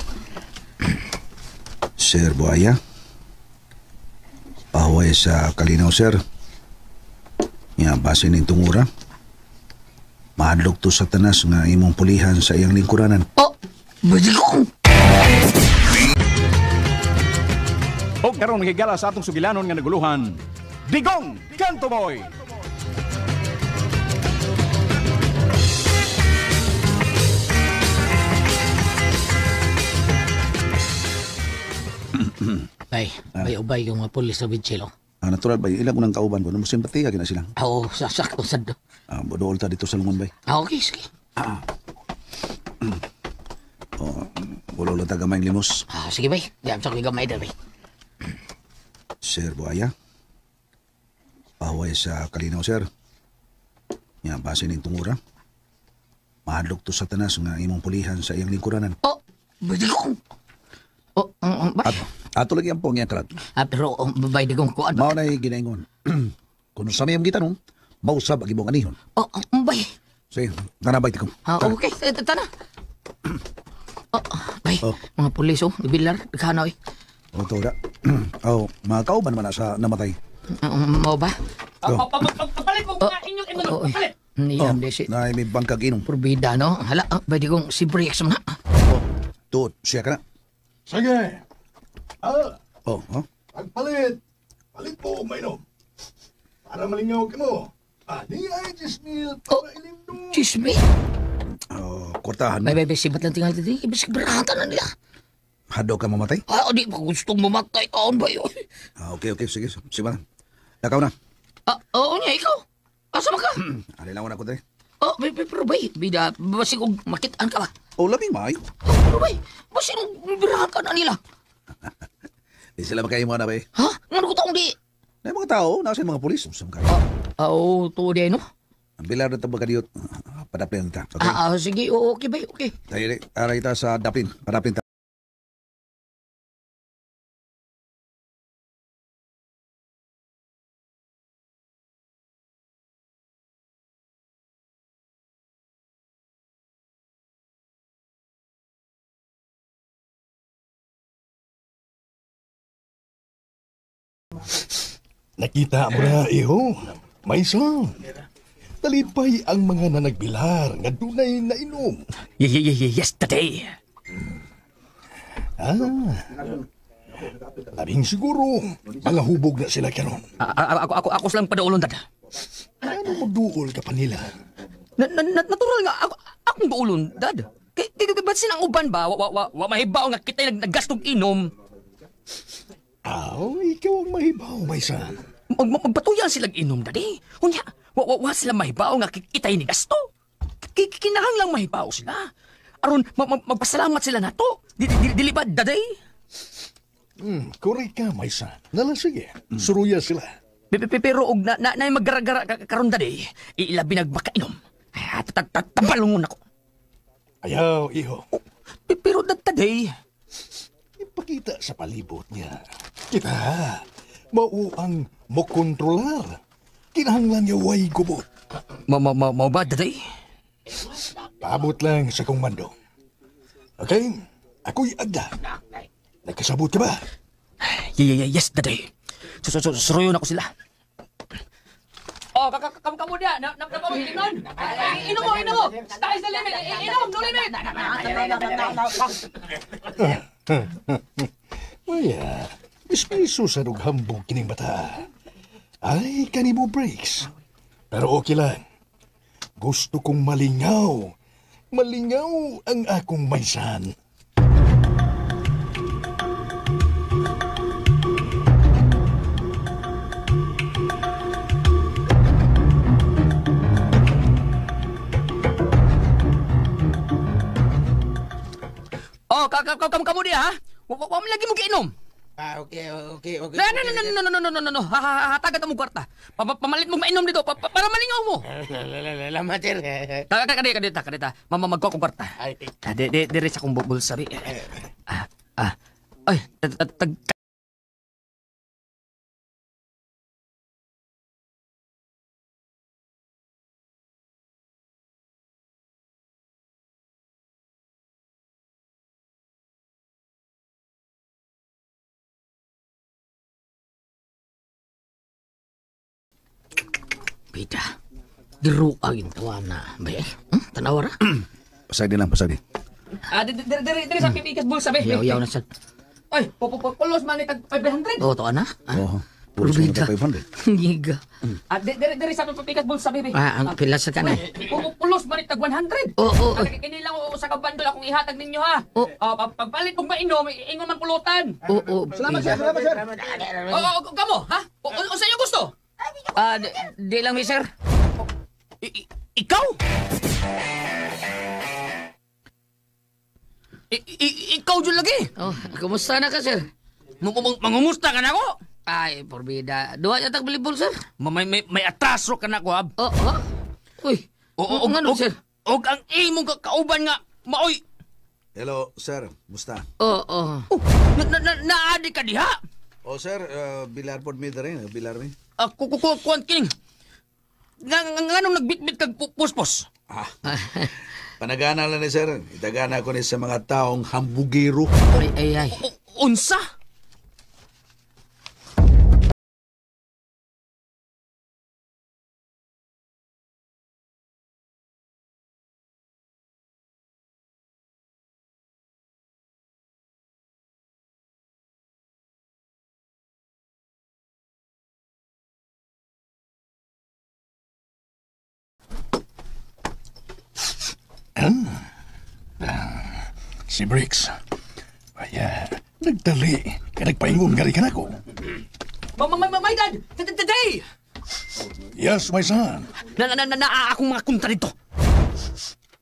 Sir Buaya. Pahuway sa kalinaw, sir. Nga, base ning tungura. Mahadlok to sa tanas nga imong pulihan sa iyang lingkuranan. Oh, badigong! Og karon higala sa atong sugilanon nga naguluhan. Digong Kanto Boy. Bay, bay, ubay yung mga pulis sa Wichil, oh. Ah, natural ba? Ilang unang kauban ko. Nung simpatiya gina sila. Ah, oo, sakto sad. Ah, budool ta dito sa lungon, bay. Ah, okay, sige. Ah. Oh, ulo lang ta gamay limos. Ah, sige, bay. Diyan sa ko'y gamay der, bay. Sir Buaya. Pahuway sa kalinaw, sir. Nga, base ning tungura. Mahadlok to sa tanas nga imong pulihan sa iyang lingkuranan. Oh, badigong! Oh, bay. Ato lagi ang pong karat. Ah, pero, bay, digong kuan. Mao na'y ginaingon. Kung sa mayang gitanong, mausab ang imong anihon. Oh, bay. Sige, tana bay, tikong. Ah, okay, tana. Oh, bay, mga pulis, oh, ibilar, nagkano, eh. Oh, to da. Oh, mga kauban man na sa namatay. Mao ba? Oh. Papalit mo nga inyong inom. Papalit. Niya, oh, na may bangkag inom. Purbida, no? Hala, bay, digong, si Brix na. Oh, tuod, siya ka na. Sige. Ah. Oh, oh. Pagpalit. Palit po, mainom. Para malingaw ka mo. Ah, di ay 10,000 para ilimno. 10,000? Oh, kwartahan. Bay, bay, bay, sibat lang tingal dito. Ibig beratan na nila. Hado ka mamatay? Ah, di pa gustong mamatay taon ba yun? Ah, okay, okay. Sige, sige na. Lakaw na. Ah, oo niya, ikaw. Asa man ka? Alin lang ako dre. Oh, pero bay, bida, basig og makitaan ka ba? Oh, labing maayo. Oh, pero bay, basig og birahan ka na nila. Di sila makahimo na bay. Ha? Ngano ko taong di? Na mga tao, nasa mga pulis. Usam kayo. Ah, oo, tuo di no? Ang bilar na ito magkadiyot. Padaplin ta. Okay? Ah, sige, oo, okay bay, okay. Tayo, aray ta sa daplin. Padaplin ta. Nakita mo na, iho. May son. Talipay ang mga nanagbilar nga dunay nainom. Yesterday. Ah. Labing siguro, mga hubog na sila karon. Ako silang padaulon, dad. Ano magduol ka pa nila? Natural nga, akong duulon, dad. Kay ba't sinang uban ba? Wa mahibaw nga kita'y naggastong inom. Aw, ikaw ang mahibaw, may son. Magpatuyan silang inom, daddy. Unya, wa sila mahibaw nga kita'y ni gasto. Kinahanglang mahibaw sila. Aron, magpasalamat sila na to. Dili ba, daddy? Correct ka, may son. Nala, sige. Suruya sila. Pero, og na maggaragara karon, daddy, ilabi nagmakainom. Tabalungon ako. Ayaw, iho. Pero, daddy, ipakita sa palibot niya. Kita, mao ang mokontrolar. Kinahanglan niya way gubot. Mao ba, daday? Paabot lang sa kong mando. Okay? Ako'y agda. Nagkasabot ka ba? Yes, daday. Suruyon ako sila. Oh, kamu dia. Napa mo inon. Inom mo, inom mo. Sky is the limit. Inom, no limit. Maya, mispiso sa dughambog kining bata. Ay, kanimo breaks. Pero okay lang. Gusto kong malingaw. Malingaw ang akong maysan. Oh, kamu dia, ha? Wa lagi mo giinom. Ah, okay. No. Hatagan mo kwarta. Pamalit mo mainom dito para malingaw mo. Salamat, sir. Kadita. Mama magko akong kwarta. Dire sa akong bulsa. Ay, tag Pita, diru agin tawana. Bay, tanawa ra. Pasay din lang, pasay din. Dire sa pipikas bulsa be. Yaw na sad. Ay, pulos man ni tag 500. Oh, to ana. Oo. Pulos man tag 500. Giga. Dire sa pipikas bulsa be. Ah, ang pila sa kanay. Pulos man ni tag 100. Oo. Kini lang usa ka bandol akong ihatag ninyo ha. Pagpalit kong mainom, ingon man pulutan. Oo. Salamat sir, salamat sir. Oo, kamo, ha? Unsa inyo gusto? Di lang, sir. Ikaw? Ikaw dyan lagi? Oh, kumusta na ka, sir? Mangumusta ka na ako? Ay, porbida. Duha niya tagbalibol, sir. May atraso ka na ako, hab. Oh, ha? Uy, ngano, sir? Og ang imong kauban nga, maoy. Hello, sir. Musta? Oo. Oh, naadi ka diha? Oh, sir, bilar pod mi dere, bilar mi. Kukukuan kining. Nganong nagbitbit kag puspos? Ah. Panagana lang ni sir. Itagana ko ni sa mga taong hambugero. Ay. Unsa? Si Briggs. Aya, nagdali. Kaya nagpaingon nga rin ka na ko. My dad! Today! Yes, my son. Na akong mga kunta dito.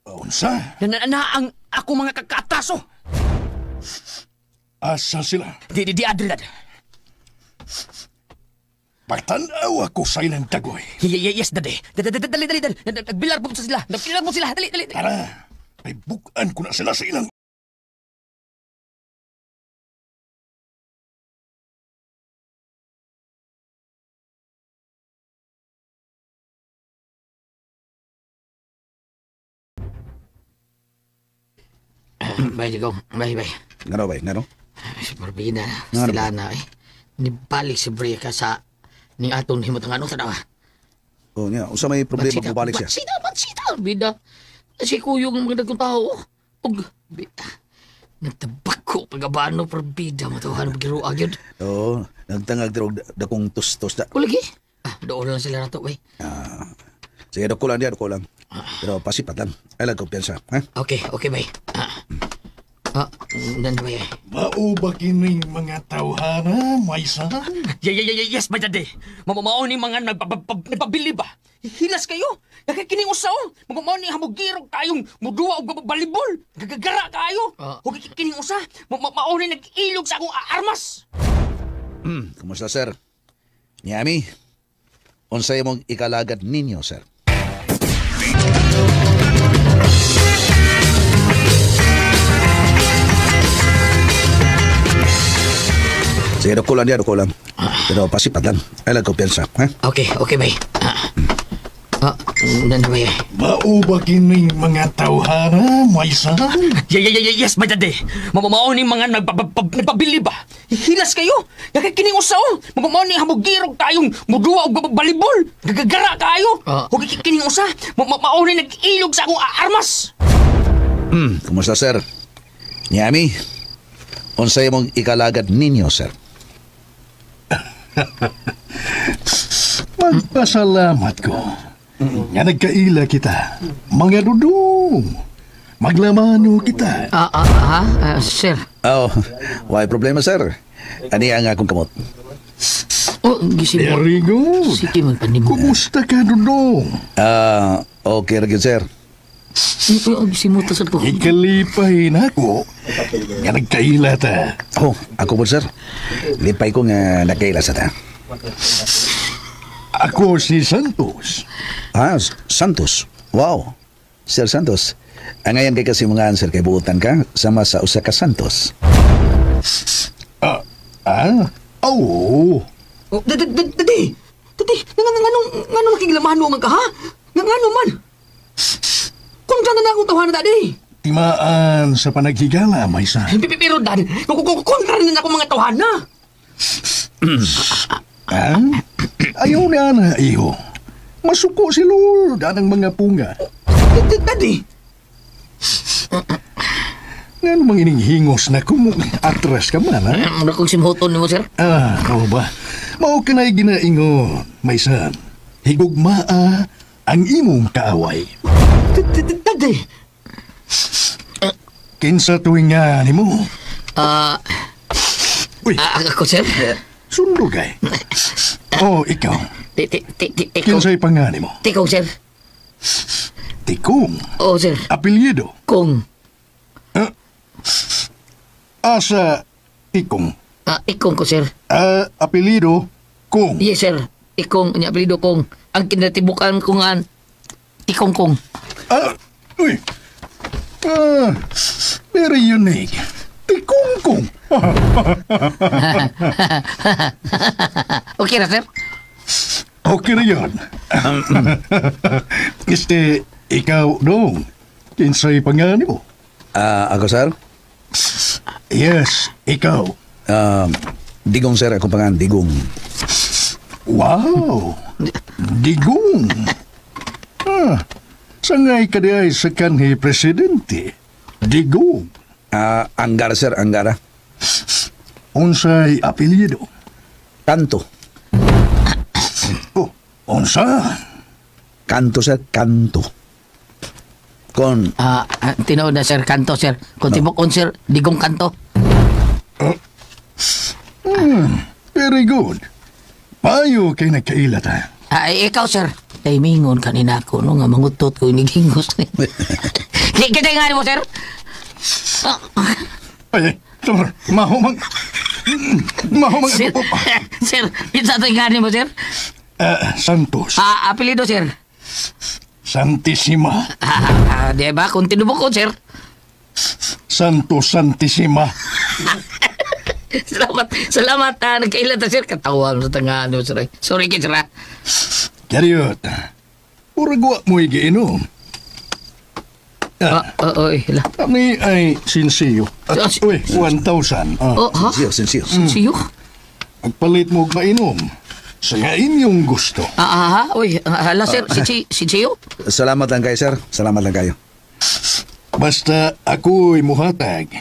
Unsa? Na ang akong mga kakatraso. Asa sila? Di adri, dad. Pagtanaw ako sa ilang tagoy. Yes, dad. Dali, dali, dali. Nagbilar po sila. Nagbilar po sila. Dali, dali. Tara. Ay bukan ko na sila sa ilang. Bye, Digong. Bye, bye. Ngano bay, ngano? Si Barbina, sila na eh. Nibalik si Bria sa ning atong himutang ano tanawa. Oh, niya, unsa may problema kung balik siya? Batsita, batsita, bida. Si kuyong mga dagkong tao. Og, bida. Nagtabako pagabano pero bida matuhan magiruag yun. Oo, nagtangag dirog dakong tustos da. Ulagi. Ah, doon lang sila nato, bay. Sige, dako lang diya, dako lang. Pero pasipat lang. Ay lang kumpiyansa, ha? Okay, okay, bay. Nan bay. Mao ba kining mga tawhana, my son? Yes, my daddy. Mamamao ni mga nagpabili ba? Hilas kayo. Nakakining usaw. Mamamao ni hamugirog kayong muduwa og balibol. Gagagara kayo. Huwag kining usa. Mao ni nag-ilog sa akong armas. Kumusta, sir? Nyami, unsay mong ikalagad ninyo, sir? Sige, dako lang diya, dako lang. Pero pasipat lang. Ay lang kumpiyansa, ha? Okay, okay, bay. Nan bay. Mao ba kining mga tawhana, my son? Yes, my daddy. Mamamao ni mga nagpabili ba? Hilas kayo. Nakakining usaw. Mamamao ni hamugirog kayong muduwa og balibol. Gagagara kayo. Huwag kining usa. Mao ni nag-ilog sa akong armas. Kumusta, sir? Nyami, unsay mong ikalagad ninyo, sir? Magpasalamat ko. Nga nagkaila kita. Mga dudong. Maglamano kita. Sir. Oh, why problema, sir? Ani ang akong kamot. Oh, gising mo. Very good. Sige, magpanimo. Kumusta ka, dudong? Okay ra gyud, sir. Gising mo to sa ko. Ikalipay na ako. Nga nagkaila ta. Oh, ako po, sir. Lipay ko nga nagkaila sa ta. Ako si Santos. Ah, Santos. Wow. Sir Santos. Ang ngayon kay kasi mga answer kay buutan ka sama sa usa ka Santos. Oo. Dadi. Dadi, ngano makigilamahan mo man ka, ha? Ngano man? Kung dyan na akong tawanan, dadi. Timaan sa panaghigala, my son. Pero, dad, kontra na akong mga tawhana. Ah? Ayaw na, na, iho. Masuko si Lord anang mga punga. Daddy! Nga namang ininghingos na kung atras ka man, ha? Mura kong simhoton ni mo, sir. Ah, oo ba? Mao ka na'y ginaingon, my son. Higugmaa ang imong kaaway. Daddy! Kinsa tuwing nga ni mo? Uy. Ako, sir? Sundo kay. Oh, ikaw. Tikong. Kinsa'y pangani mo? Tikong, sir. Tikong? Oo, sir. Apelyido? Kong. Asa Tikong? Ikong ko, sir. Apelyido, Kong. Yes, sir. Ikong, niya apelyido Kong. Ang kinatibukan ko nga, Tikong Kong. Uy. Very unique. Tikong Kong. Okay na, sir? Okay na yun. Este, ikaw, dong. Kinsay pangani mo? Ako, sir? Yes, ikaw. Digong, sir. Akong pangan, Digong. Wow! Digong! Sangay ka di ay sa kanhi presidente. Digong. Angara, sir. Angara. Unsay apelyido? Kanto. Oh, unsa? Kanto, sir. Kanto. Kon... Tinuod na, sir. Kanto, sir. Kung tibok on, sir. Digong Kanto. Very good. Payo kay nagkaila ta. Ay, ikaw, sir. Kay mingon kanina ako, no, nga mangutot ko inigingos ni. Kita nga mo, sir. Ay, sir, mahumang... Sir, sir, isa ito nga mo, sir? Santos. Apelido, sir. Santissima. Di ba? Kung tinubok ko, sir. Santos Santissima. Salamat, nagkailan ta, sir. Katawa mo sa tangaan mo, sir. Sorry, kay sir. Kariot, uragwa mo igiinom. Oy, la. Kami ay sinsiyo. Uy, 1,000. Oh, ha? Sinsiyo. Sinsiyo? Agpalit mo og mainom. Sa inyong gusto. Uy, hala, sir. Sinsiyo? Salamat lang kayo, sir. Salamat lang kayo. Basta ako'y muhatag.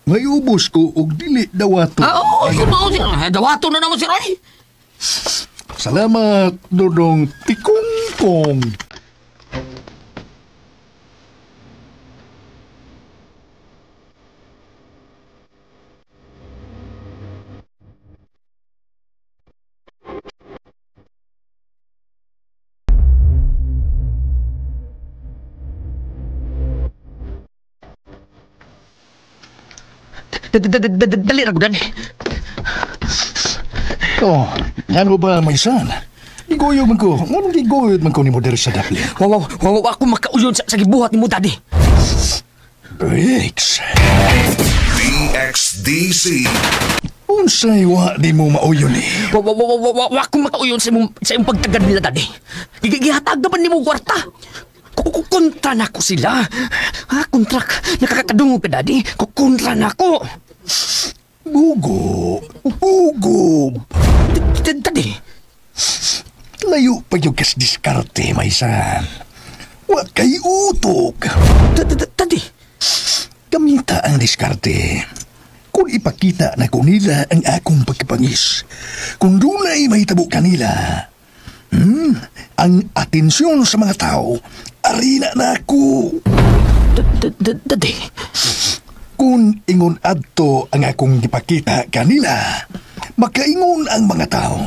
May ubos ko og dili dawato. Oo, sir. Dawato na naman, sir. Ay. Salamat, Dodong Tikongkong. Dali ra gudan. Oh, ngano ba may san? Giguyod man ko. Nganong giguyod man ko ni mo diri sa Daplin? Wow, ako makauyon sa gibuhat ni mo, daddy. Bricks. DXDC. Unsay wa di mo mauyon eh? Wa ako makauyon sa imong pagtagad nila, daddy. Gihatag naman ni mo kwarta. Kukontra na ko sila. Ha, kontra. Nakakadungog ka, daddy. Kukontra na ko. Bugo. Bugo. Daddy. Layo pa yung kas diskarte, may san. Wa kay utok. Daddy. Gamita ang diskarte. Kung ipakita na ko nila ang akong pagkapangis, kung dunay mahitabo kanila, ang atensyon sa mga tao, arina na ako. Daddy. Kung ingon adto ang akong gipakita kanila, makaingon ang mga tao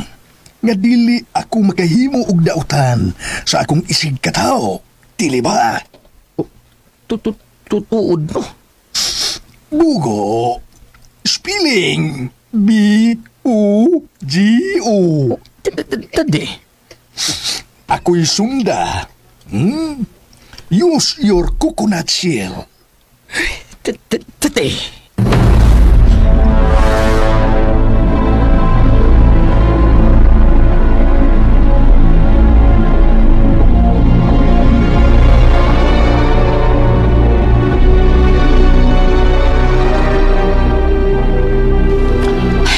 nga dili ako makahimo og dautan sa akong isig katao. Dili ba? Tutuod no? Bugo. Spelling B-U-G-O. Daddy. Ako'y sunda. Use your coconut shell. Daddy.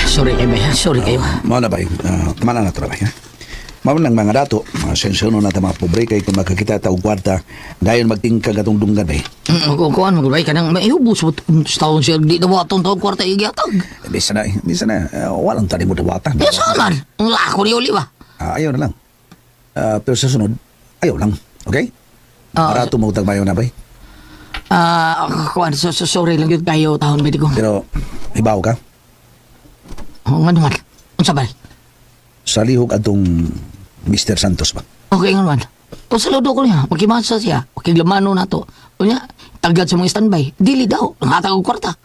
Sorry kayo, bay. Sorry kayo. Mao na, bay. Tama na na ito, bay. Mao nang mga dato, sensyono na ta mga pobre kay kung makakita ta og kwarta, dayon magtingkag atong dunggan, bay. Kuan mo, bay, kanang maihubos mo taon siya, di dawaton taong kwarta igiatag. Bisa na, bisa na. Walang tani mo dawatan. Bisa man. Ako ni uli ba? Ayaw na lang. Pero sa sunod, ayaw lang. Okay? Barato mo utang mayo na, bay. Kuan, sorry lang yun kayo, taon, bay, ko. Pero, ibaw ka? Nga naman. Unsa ba? Sa lihok atong Mr. Santos ba? Okay nga naman. O saludo ko niya. Makimasa siya. Makiglamano na to. O niya, tagad sa mga standby. Dili daw. Ang hatag og kwarta.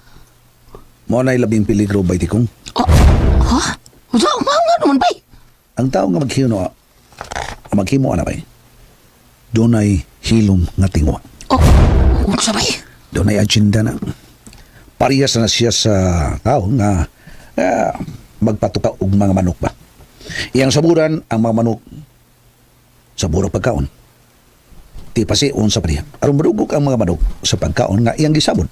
Mo na'y labing peligro bay tikong? Oh, ha? Unsa? Nga naman bay? Ang tao nga maghimo, maghimo ana bay? Dunay hilom nga tingwa. Oh, unsa bay? Dunay agenda na. Parehas na siya sa tao nga magpatuka og mga manok ba. Iyang saburan ang mga manok sa burong pagkaon. Di pa si unsa pa niya. Aron madugog ang mga manok sa pagkaon nga iyang gisabon.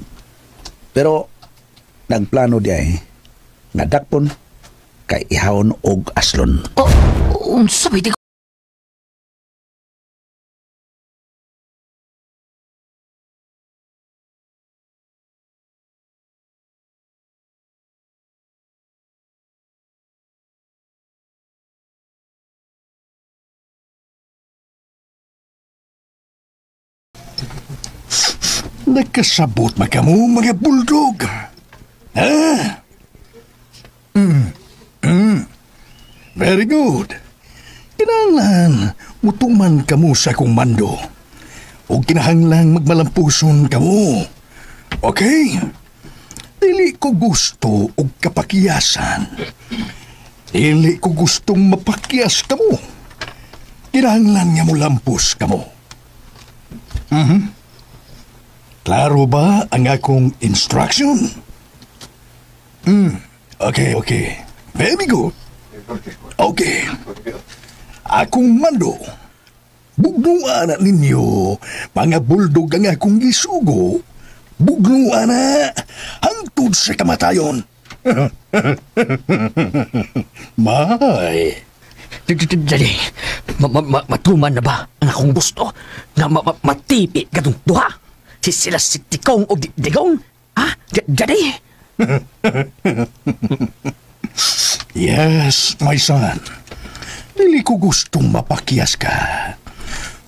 Pero nagplano di ay nga dakpon kay ihawon og aslon. Oh, unsa ba Nakasabot man kamo mga bulldog. Ha? Very good. Kinahanglan, mutuman kamo sa akong mando. O kinahanglan magmalampuson kamo. Okay? Dili ko gusto og kapakiyasan. Dili ko gustong mapakiyas kamo. Kinahanglan nga molampos kamo. Mhm. Klaro ba ang akong instruction? Okay, okay. Very good. Okay. Akong mando. Bugnuan na ninyo, mga bulldog ang akong gisugo. Bugnuan na hangtod sa kamatayon. May. Dali, matuman na ba ang akong gusto nga matipi katong duha? Sila si Tikong o Digong? Ha? Dali? Yes, my son. Dili ko gustong mapakiyas ka.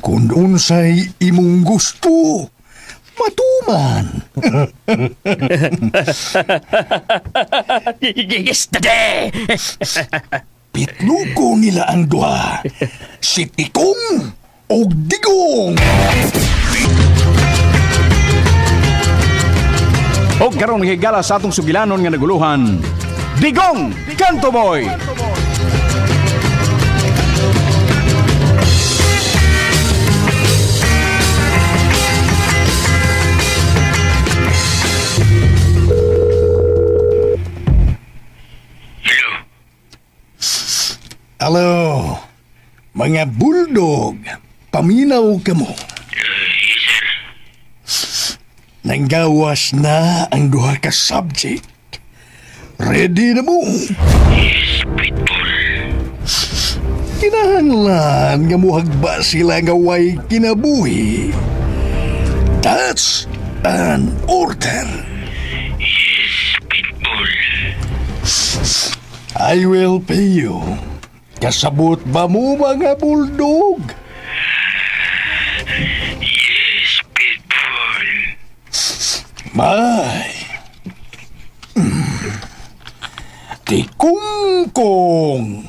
Kung unsay imong gusto, matuman. Yes, Daddy! Pitluko nila ang duha. Si Tikong o Digong. Og karon higala sa atong sugilanon nga naguluhan, Digong Kanto Boy. Hello, mga bulldog, paminaw ka mo. Yes, sir. Nanggawas na ang duha ka subject. Ready na mo? Yes, Pitbull. Kinahanglan nga muhagba sila nga way kinabuhi. That's an order. Yes, Pitbull. I will pay you. Kasabot ba mo mga bulldog? Yes, Pitbull. May. Tikungkong.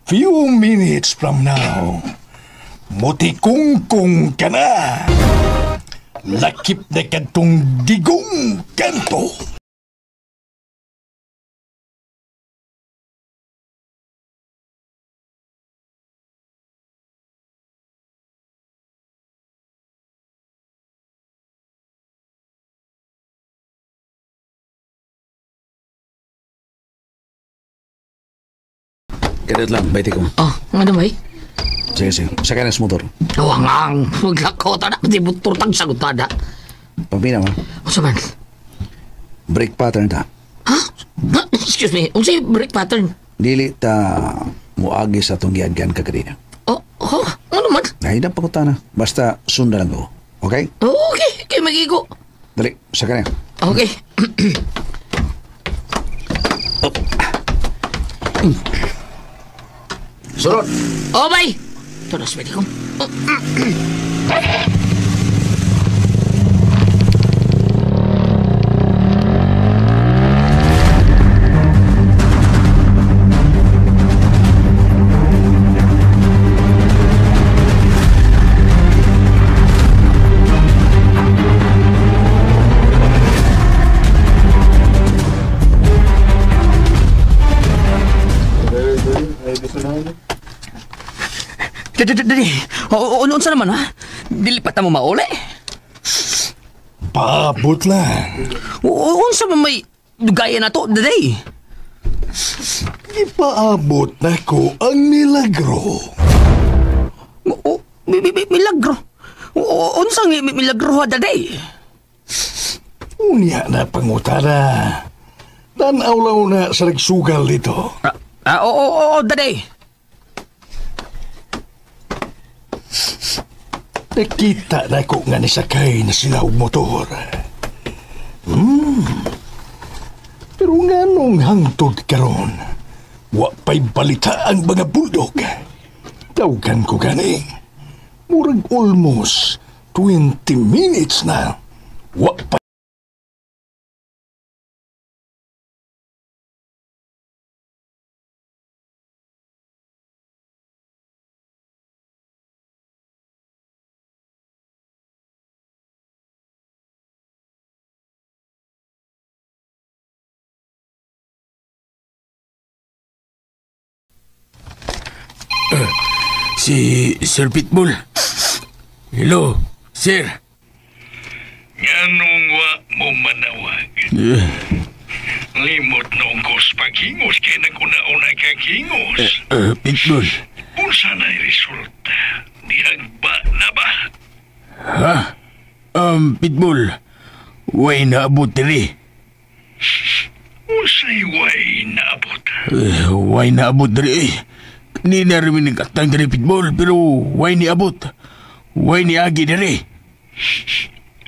Few minutes from now, mutikungkong ka na. Lakip na kadtong Digong Kanto. Kadot lang, baiti ko. Oh, ano ba eh? Sige, sige. Sakay na sa motor. Wangang, maglakaw ta na. Di motor tang sagot ta na. Paminaw, ha? Unsa man? Brake pattern ta. Ha? Excuse me, unsay brake pattern? Dili ta muagi sa atong giagyan ka kanina. Oh, oh, ano man? Ay, na pangutana. Basta sundan lang ko. Okay? Oh, okay, kay magigo. Dali, sakay na. Okay. Surot! Oh, bay! Ito na, swede ko. Dali, unsa naman ha? Dili pa ta mo mauli? Paabot lang. Unsa man may dugaya na to, dali? Ipaabot na ko ang milagro. Milagro? Unsa nga milagro ha, dali? Unya na pangutana. Tanaw lang na sa nagsugal dito. Oo, dali. Nakita na ko nga nisakay na sila og motor. Pero nga nung hangtod karon, wa pa'y balita ang mga bulldog. Tawgan ko gani. Murag almost 20 minutes na. Wa pa Si Sir Pitbull. Hello, sir. Nganong wa mo manawag? Limot nung kos paghingos kay naguna-una kag hingos. Pitbull. Unsa na resulta? Niagba na ba? Ha? Pitbull. Way naabot diri. Unsay way naabot? Way naabot diri. Ni na rin nag-atang diri, Pitbull, pero way niabot. Way niagi diri.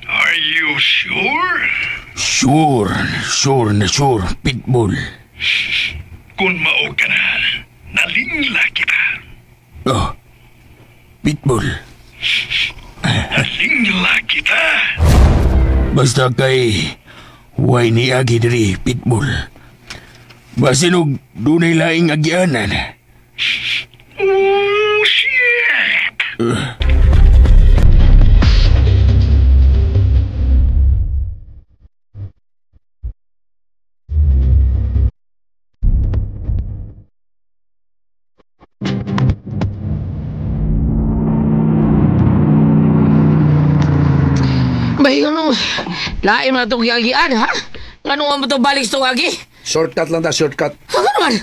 Are you sure? Sure, sure na sure, Pitbull. Kung mao ka na, nalingla kita. Oh, Pitbull. Nalingla kita. Basta kay way niagi diri, Pitbull. Basinog dunay laing agianan. Oh, shit! Bay, ano? Lain na itong giagian, ha? Ano nga mo itong balik sa itong agi? Shortcut lang ta, shortcut. Ano naman?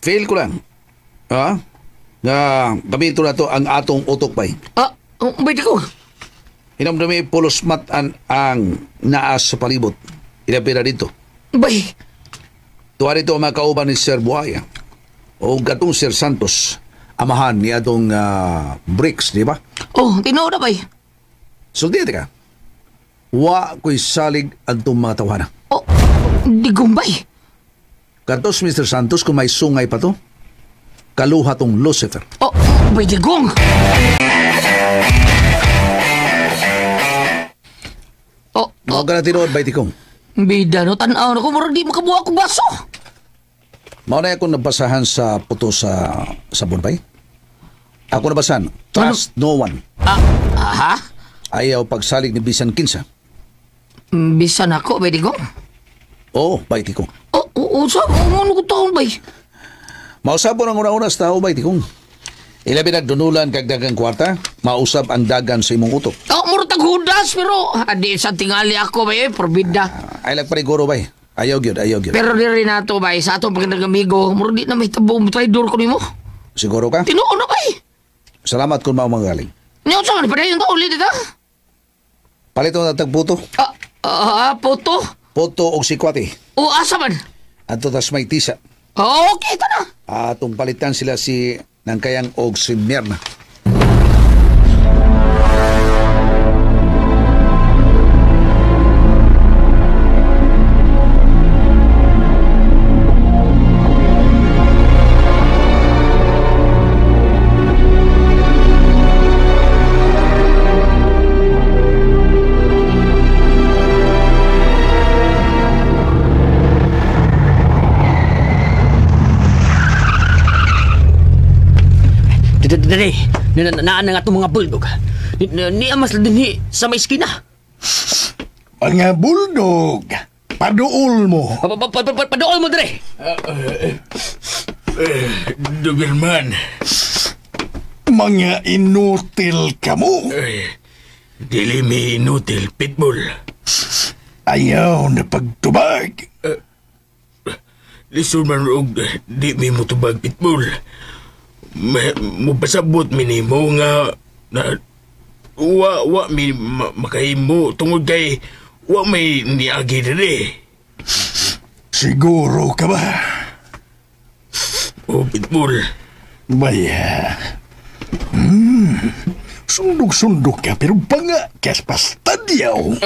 Fail ko lang. Ha? Nga, gamitin na to ang atong utok, bay. Ah, bay, di ko. Hinamdami, pulos matan ang naas sa palibot. Ilapira dito. Bay. Tuwa dito ang mga kauban ni Sir Buhaya. O gatong Sir Santos. Amahan ni atong bricks, di ba? Oh, tinuod na, bay. Sulti ka. Wa ko'y salig antong mga tawana. Oh, di gumbay. Katos Mr. Santos, kung may sungay pa to, kaluha tong Lucifer. Oh, bay digong. Oh, oh. Ka na tinuod, bay tikong. Bida, no, tanaw na ko, murag di makabuha ko baso. Mao na akong nabasahan sa puto sa sabon, bay. Ako nabasahan, trust no one. Ah, aha? Ayaw pagsalig ni Bisan Kinsa. Bisan ako, bay digong? Oo, bay tikong. Oh, oo, sa, ano ko taon, bay? Mausap ang una-una sa tao, bay tikong. Ilabi nagdunulan kag dagang kwarta, mausap ang dagan sa imong utok. Oh, murag taghudas, pero adi sa tingali ako, bay, porbida. Ay lang pariguro, bay. Ayaw gyud, ayaw gyud. Pero di rin nato, bay, sa atong pagkatag-amigo, murag di na may tabo, traidor ko nimo. Siguro ka? Tinuon na, bay. Salamat kung mao magaling. Niyo sa man padayon ta ulit dito. Palito na tagputo. Puto? Puto og sikwati. O asa man? Adto tas may tisa. Okay, ta na. Atong palitan sila si Nangkayang og si Mirna. Dali, naan na nga itong mga bulldog. Niya mas dinhi sa may iskina. Mga bulldog, paduol mo. Paduol mo, dre. Doberman. Mga inutil ka mo. Dili mi inutil, Pitbull. Ayaw na pagtubag. Lisod man og di mi mutubag, Pitbull. Mupasabot mi nimo nga na wa mi makahimo tungod kay wa may niagi diri. Siguro ka ba? Oh, Pitbull. Baya. Sundok-sundok ka pero banga kas pastadyaw.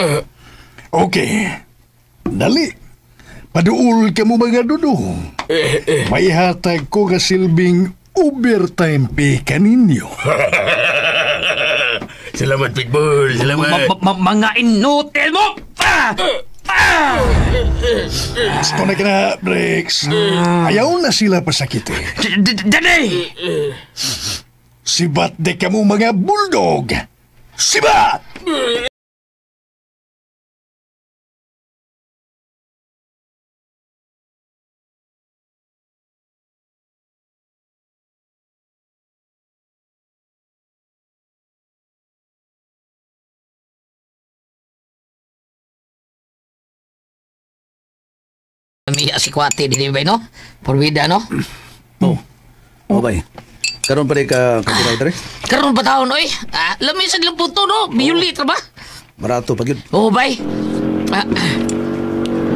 Okay. Dali. Paduol ka mo mga dudong. May hatag ko ka silbing overtime pay kaninyo. Salamat, Pitbull. Salamat. Mga inutil mo! Gusto na ka na, Briggs. Ayaw na sila pasakiti. Dali! Sibat de ka mo mga bulldog! Sibat! Miya si Kwate, di ba, no? Porwida, no? Oh. Oh, bay. Karon pa rin ka kapiraw dere? Karon pa taon, oy. Ah, lami sa puto, no? Biyulit, ba? Barato pa gyud. Oh, bay. Ah.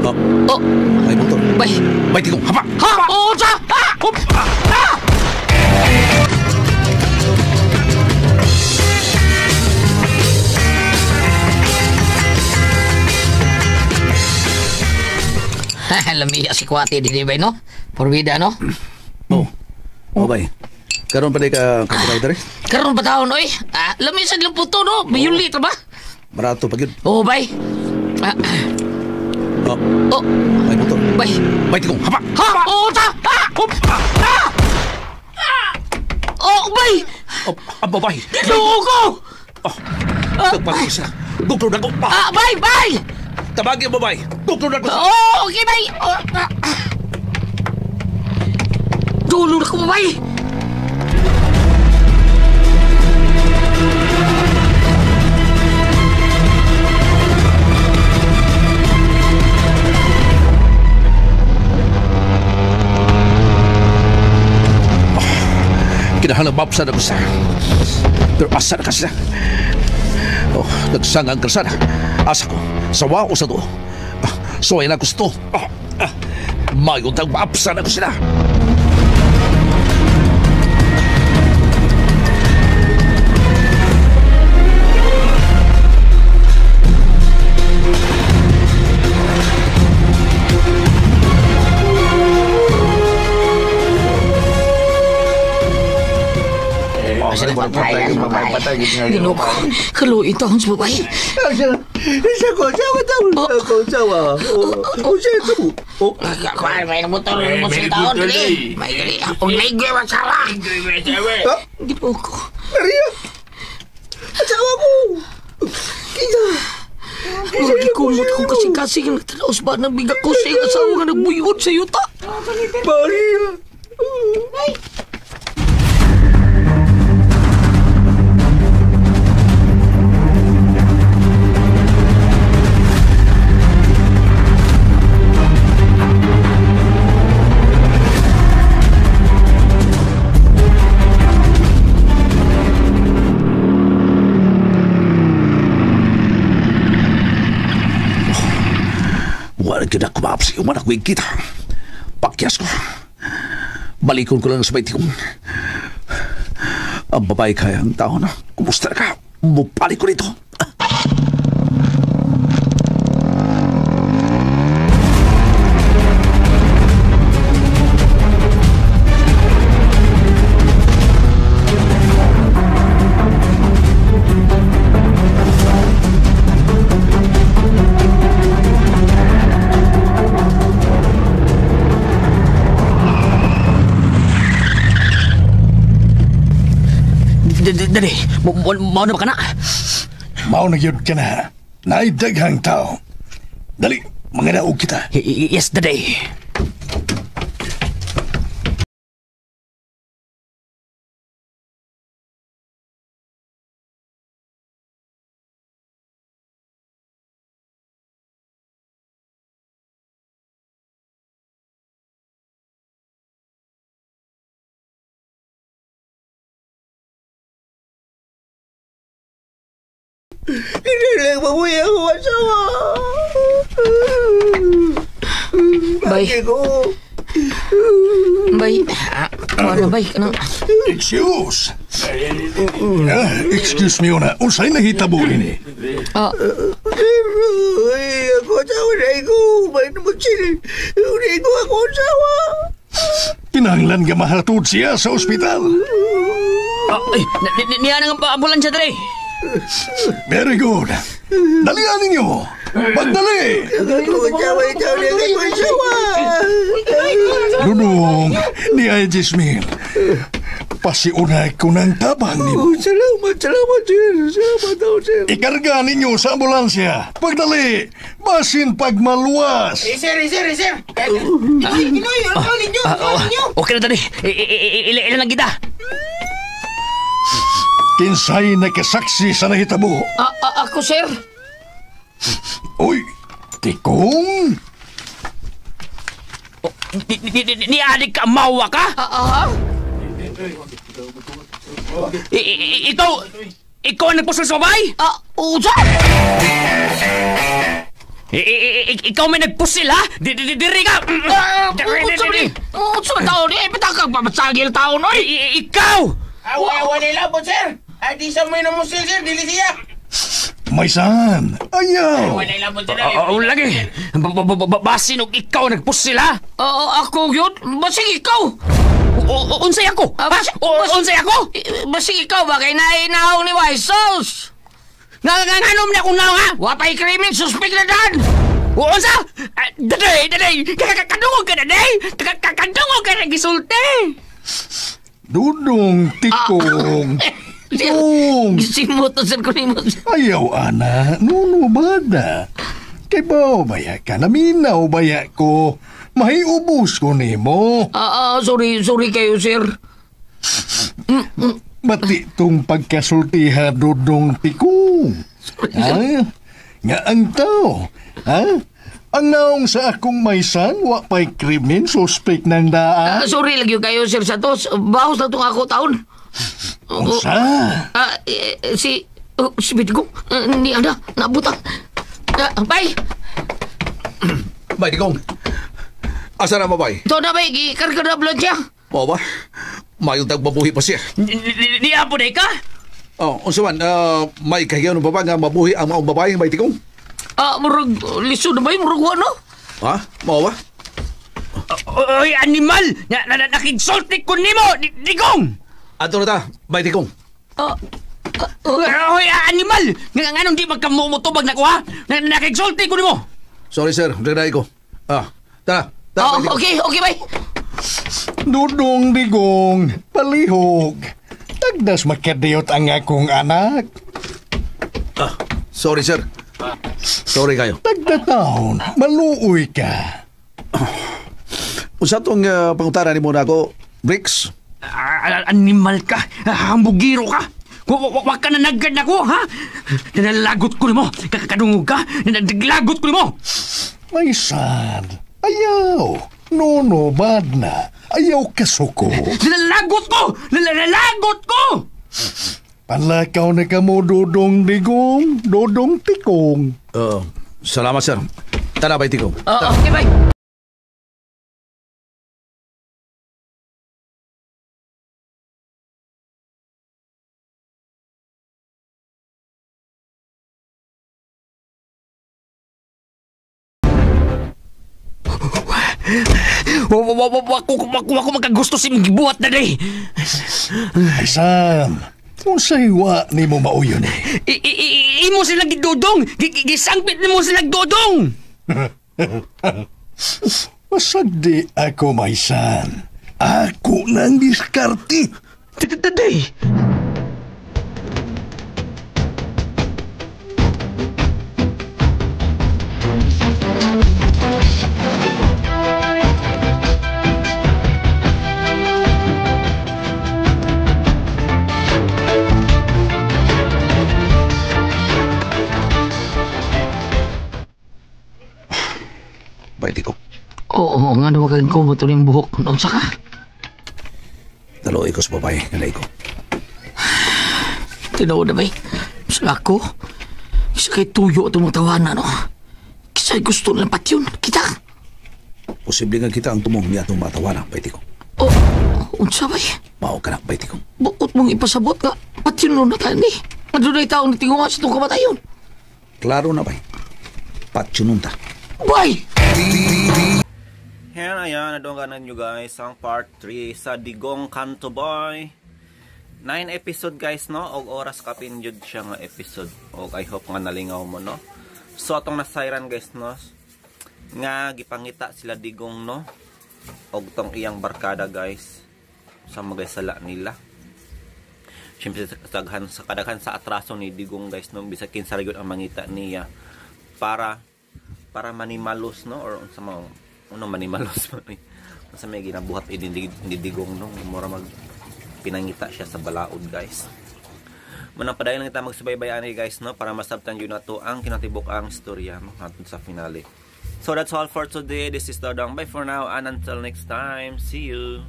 Oh. Oh. May motor. Bay. Bay, tigong. Hapa! Ha! Oh, sa! Ha! Up! Ah! Lamiya si Kwate, di ba, no? Porwida, no? Oh. Oh, bay. Karon pa rin ka kapiraw dere? Karon pa taon, oy. Ah, lami sa puto, no? Biyulit, ba? Barato pa gyud. Oh, bay. Ah. Oh. Oh. May motor. Bay. Bay, tigong. Hapa! Ha! Oh, sa! Ha! Up! Ah! Oh, bay! Oh, ang babay. Ginoo ko! Oh. Nagpagod sila. Dugtong na ko. Ah, bay, bay! Tabagi ang babay. Dugtong na ko. Oh, okay, bay! Oh, ah. Dulo na ko, bay! Kinahanglan mapsa na ko sa. Pero asa na ka sila? Oh, nagsanga ang kalsada. Asa ko, sa wao sa to. Suway na gusto. Oh, mayon tang maapsa na ko sila. Ginoo ko, kaluoy taon sa babae. May motor mo sa taon, dali. May dali. Akong ligoy, masawa. Ginoo ko. Maria! Asawa ko! Kinsa! Magikumot kong kasing-kasing ang natanaw sa banang biga ko sa iyong asawa nga nagbuyod sa yuta. Maria! Ay! Wala gyud ako maapsi uman ako kita. Pakyas ko. Balikon ko lang sa bayti kong. Ang babae kaya ang tao na. Kumusta na ka? Mupalik ko dito. Dali, mao na ba ka na? Mao na gyud ka na. Naay daghang tao. Dali, mga daog kita. Yes, dali. Hindi lang mabuhay ako asawa. Bay. Bay. Ano, bay? Anong... Excuse. Excuse me, una. Unsay nahitabo ini? Ah. Ay, ako asawa na ko. May namusil. Hindi ko ako asawa. Kinahanglan nga mahatod siya sa ospital. Ay, niya nang ambulansya dre. Very good. Dalian ninyo. Pagdali. Dudong, ni ay Jasmine. Pasiunay ko ng tabang nimo. Salamat, salamat, sir. Salamat daw, sir. Ikarga ninyo sa ambulansya. Pagdali, basin pagmaluwas. Eh, sir, sir, sir. Inoy, ano ninyo? Okay na dali. Ilan lang kita. Kinsay nakasaksi sa nahitabo? Ako, sir. Uy, tikong? Ni adik ka mawa ka? Ikaw, ikaw ang nagpusul sa babae? Unsa? Ikaw may nagpusil, ha? Diri ka! Unsa ni? Unsa taon ni? Patakag pamasagil taon oy. Ikaw! Awa nila po, sir. Ay, di sa may namusil, sir. Dili siya. Maysan, ayaw. Oo, lagi. Basin og ikaw nagpusil, ha? Oo, ako yun. Basig ikaw. Unsay ako? Unsay ako? Basig ikaw ba? Kay nainaw ni White Sauce. Nganom na akong naong, ha? Watay krimen, suspect na dan! Unsa? Daday, daday! Kadungog ka, daday! Kadungog ka na gisulti! Dudong, tikong. Dong! Simot na sir ko nimo. Ayaw, ana. Nuno bada. Kay bao baya ka? Naminaw baya ko? Mahiubos ko nimo. Sorry, sorry kayo, sir. Bati tong pagkasultiha, Dudong Tikong. Ha? Nga ang tao. Ha? Ang naong sa akong maysan, wa pa'y krimen, suspect ng daan. Sorry lagi kayo, sir Santos. Bahos na itong ako taon. Unsa? Si Bidigong, ni Ana, nabuta. Bay! Bay, Digong. Asa na ba, bay? Ito na, bay. Gikarga na blood siya. Oo ba? Mayong tagbabuhi pa siya. Niya po na ka? Oh, unsa man, may kahigayon pa ba nga mabuhi ang maong babae, bay Tikong? Murag lisod na ba yun? Murag wano? Ha? Mao ba? Oy, animal! Nakigsulti ko nimo, Digong! Ato na ta, bay Tikong. Oy, animal! Nganong di magkamumutubag na ko, ha? Nakigsulti ko nimo! Sorry, sir. Dagday ko. Tara. Tara, okay, okay, bay. Dudong Digong, palihog. Tagdas makadiyot ang akong anak. Sorry, sir. Sorry kayo. Tagdataon, maluoy ka. Unsa tong pangutana nimo na ako, Bricks? Animal ka, hambugiro ka. Wag ka na nagad na ko, ha? Nalagot ko nimo, kakadungog ka, naglagot ko nimo. May sad, ayaw. No, no, bad na. Ayaw kasuko. Nalagot ko! Nalagot ko! Palakaw na ka mo, Dudong Digong, Dudong Tikong. Salamat, sir. Tara, bay, Tikong. Okay, bye. Wako magkagusto si mong gibuhat na day. Ay, Sam, unsay wa ni mo mauyon eh. Imo sila gidudong. Gisangpit nimo sila dodong. Masagdi ako, may san. Ako nang diskarte. Daday. Oo, nga nawagan ko mo ito yung buhok. Noon sa ka? Dalo, ikaw sa babae. Nalay ko. Tinaw na ba eh? Sa ako? Isa kay tuyo itong mga tawanan, no? Kisa'y gusto nilang pat yun. Kita! Posible nga kita ang tumong niya itong mga tawanan, bayti ko. Oh, unsa ba eh? Mao ka na, bayti ko. Buot mong ipasabot nga, pat yun nun na tayo ni. Adunay taong natingunga sa itong kamatayon. Klaro na, bay. Pat yun nun ta. Bay! Ayan, ayan, nadungganan nyo guys ang part 3 sa Digong Kanto Boy. 9 episode guys, no? Og oras kapin jud siya nga episode. Og I hope nga nalingaw mo, no? So atong nasayran guys, no? Nga gipangita sila Digong, no? Og tong iyang barkada guys sa mga sala nila. Siyempre sa kadaghan sa atraso ni Digong guys, no? Bisag kinsa ra gyud ang mangita niya para manimalos, no? Or unsa mga ano manimalos man eh. Sa may ginabuhat ini Digong, no? Mura mag pinangita siya sa balaod guys. Manang padayon lang kita magsubaybay ani guys, no, para masabtan yun na to ang kinatibok ang istorya, no, hangtod sa finale. So that's all for today. This is Dodong. Bye for now and until next time. See you.